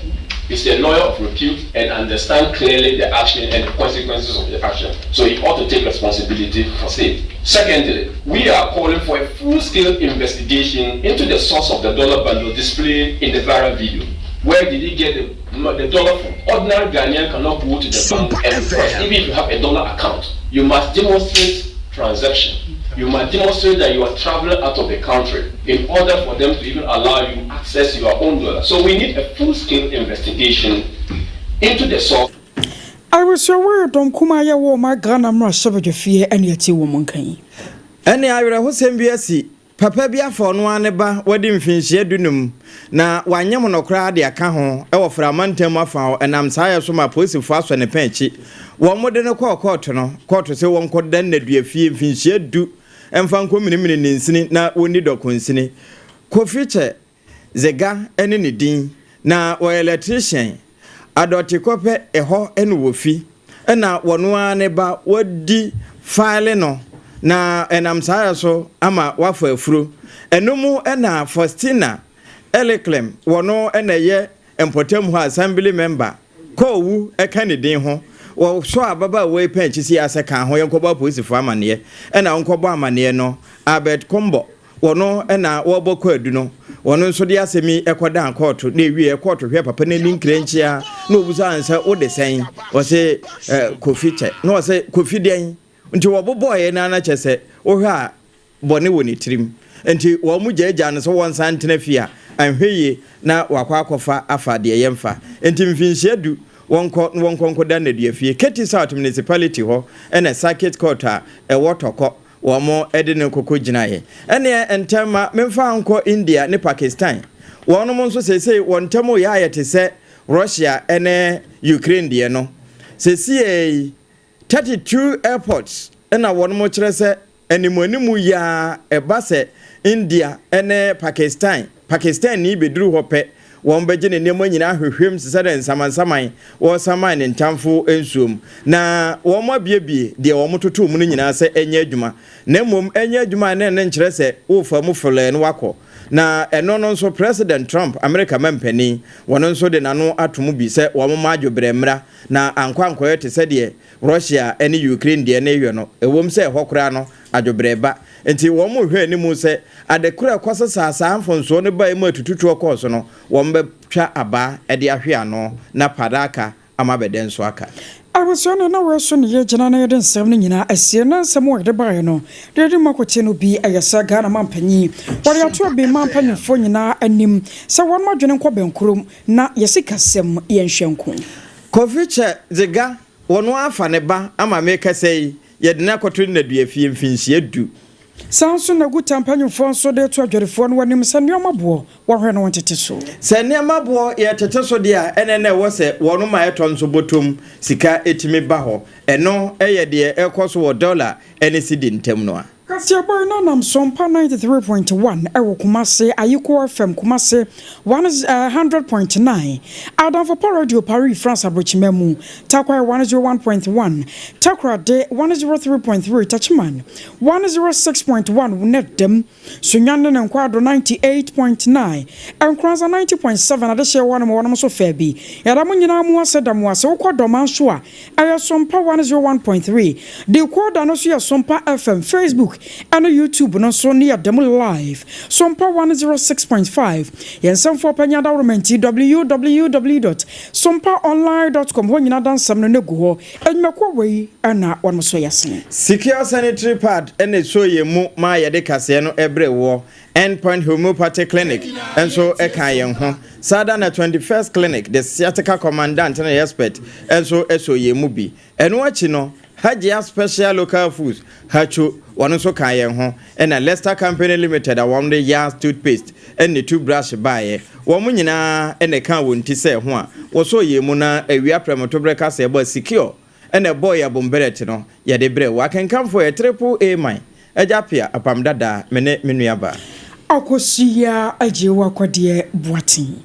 He's a lawyer of repute and understand clearly the action and the consequences of the action. So he ought to take responsibility for same. Secondly, we are calling for a full-scale investigation into the source of the dollar bundle displayed in the viral video. Where did he get the, the dollar from? Ordinary Ghanaian cannot go to the bank and request, even if you have a dollar account. You must demonstrate transaction. You must demonstrate that you are traveling out of the country in order for them to even allow you access your own dollar. So we need a full-scale investigation into the source. Awesuaware dɔm kumaa yɛ wɔ ɔman Ghana mmarahyɛbadwafie ɛne ɛte wɔn nka yi. Ɛne awerɛhosɛm bi asi Papa bi afa ɔno ara ne ba wadi mfinhyia dunum na wanyem no koraa de aka ho wɔ Fra mantam mu afa hɔ. Ɛnam saa yɛ so ma apolisifoɔ asɔ ne pɛn akyi. Wɔde no kɔɔ kɔɔto no, kɔɔto se wɔnkɔda nnaduafie mfinhyia du mfa nkɔminimini ne nsini na wɔnni dɔkonsini. Kofi Kyɛ Zega ne ne din, na ɔyɛ electrician. Adɔtekɔpɛ ɛhɔ na wɔfi na wɔno ara ne ba wadi file no na ɛnam saa yɛ so ama wafa afuro. Ɛno mu na Faustina Eliklem wɔno na ɛyɛ mpɔtam hɔ assembly member Kɔɔ wu ka ne din ho. Wɔsɔɔ ababaawa yi pɛn akyi sɛ asɛ ka ho yɛnkɔbɔ apolisifoɔ amaneɛ. Ɛna wɔnkɔbɔ amaneɛ no Albert Kombɔ Wɔno na wɔrebɔ kwaadu no, wɔno nso de asɛm yi kɔdaa kɔɔto, na ɛwieɛ kɔɔto hwɛɛ papa no ani nkerenkyea na ɔbisaa no sɛ, Wode sɛn? Ɔse, Eh, Kofi kyɛ. Na ɔse, Kofi deɛn? Nti wɔbobɔeɛ no ara na kyerɛ sɛ wohwɛ a bɔne wɔ ne tirim. Nti wɔn gyaagyaa no sɛ wɔnsan ntena fie a, anhwɛ yie na wakɔ akɔfa afa deɛ yɛmfa. Nti mfinhyia du wɔnkɔ na wɔnkɔ nkɔda nnaduafie. Keti South Municipality hɔ na Circuit Court a ɛwɔ Tɔkɔ Wɔde no koko gyinaeɛ. Ɛnneɛ ntɛm ma memfa nkɔ India ne Pakistan. Wɔnom nso seesei wɔn ntam reyɛ ayɛ te sɛ Russia ne Ukraine deɛ no. Seesei yi, 32 airports na wɔnom kyerɛ sɛ animuanimu yi ara ɛba sɛ India ne Pakistan, Pakistanni bɛduru hɔ pɛ, Wɔbɛgye ne nneɛma nyinaa ahwehwɛm te sɛ dɛ nsamansaman wɔresaman ne ntamfo nsuom, na wɔabuebue deɛ wɔtotoo mu no nyinaa sɛ ɛnyɛ adwuma, na mmom ɛnyɛ adwuma a na ɛno nkyerɛ sɛ worefa mu fɛlɛɛ na woakɔ. Na ɛno no nso, President Trump, Amerika mampanin, wɔno nso de n'ano ato mu bi sɛ wɔmma adwobrɛ mmra, na ankɔ ankɔyɛ te sɛ deɛ Russia ne Ukraine deɛ no reyɔ no, ɛwom sɛ ɛhɔ koraa no adwobrɛ ba. Enti wɔrehwɛ anim sɛ ade koro a ɛkɔsesaa saa mfomsoɔ no bae mu atututuo kɔɔ so no, wɔbɛtwa abaa de ahwe ano na padraka ama abɛdɛ nso aka. Abusua no na wɔreso ne yɛ gyina na yɛde nsɛm no nyinaa asie na nsɛm a yɛde baeɛ no deɛ yɛde mu akotie no bi yɛ sɛ Ghana manpanyin wɔde ato Abiman mpanyinfoɔ nyinaa anim sɛ wɔn adwene nkɔ bɛnkorom na yɛ sikasɛm yɛnhwɛ nko. Kofi kyɛ dze Wɔno afa ne ba ama mekasa yi, yɛde no akɔto nnaduafie mfinhyia du. Saa nso na Guta mpanyimfoɔ nso de reto adwadifoɔ no anim sɛ nneɛma boɔ wɔhwɛ no wɔntete so. Sɛ nneɛma boɔ yɛtete so deɛ a, ɛnneɛ na ɛwɔ sɛ wɔnom a ɛtɔ nso bɔtɔm sika tumi ba hɔ. Ɛno yɛ deɛ ɛrekɔ so wɔ dɔla ne sidi ntam no a. Kaseɛbɔ yi no nam Sompa 93.1 wɔ Kumase, Ayiko FM Kumase 100.9, Adamfo Pa Radio Paris France Abrokyima mu, Takoradi 101.1, Takoradi 103.3, Techiman 106.1, Wunɛdɛm, Sunyani ne ne Nkwado 98.9, Nkoranza 90.7 adehyeɛ wɔ nom wɔnom nso faa bi. Yɛda mo nyinaa mo ase da mo ase. Wokɔ Dɔma nso a, Ɛyɛ Sompa 101.3. Decoder no nso yɛ Sompa FM. Facebook ne YouTube no nso ne yɛda mu live. Sompa 106.5. Yɛn nsɛmfoɔ panyin adaworoma nti www dot sompaonline dot com hɔ nyinaa da nsɛm no na egu hɔ. Nnwumakuo wei na wɔnom nso yɛ asene. Secure Sanitary Pad na ɛsoo yɛn mu maa yɛde kaseɛ no brɛɛ woɔ. End Point Homeopathy Clinic nso kaa yɛn ho. Saa da na 21st Clinic, the Sciatica Commandant ne Expert nso soo yɛn mu bi. Ɛno akyi no, Hajia Special Local Foods, Hacho, wɔn nso kaa yɛn ho. Ɛna Lester Company Limited a wɔde Yaz Toothpaste ne toothbrush baeɛ. Wɔn nyinaa na ɛkaa wɔn ti sɛ ho a wɔsoo yɛn mu na awia prɛmtoberɛ kaseɛbɔ a Secure na ɛbɔɔ yɛn abomberɛte no, yɛde brɛɛ wo. Akenkanfoɔ yɛ Triple A Man, Agya Appiah, Apam Dadaa, me ne me nua baa. Akosua Agyewakwadeɛ Boateng.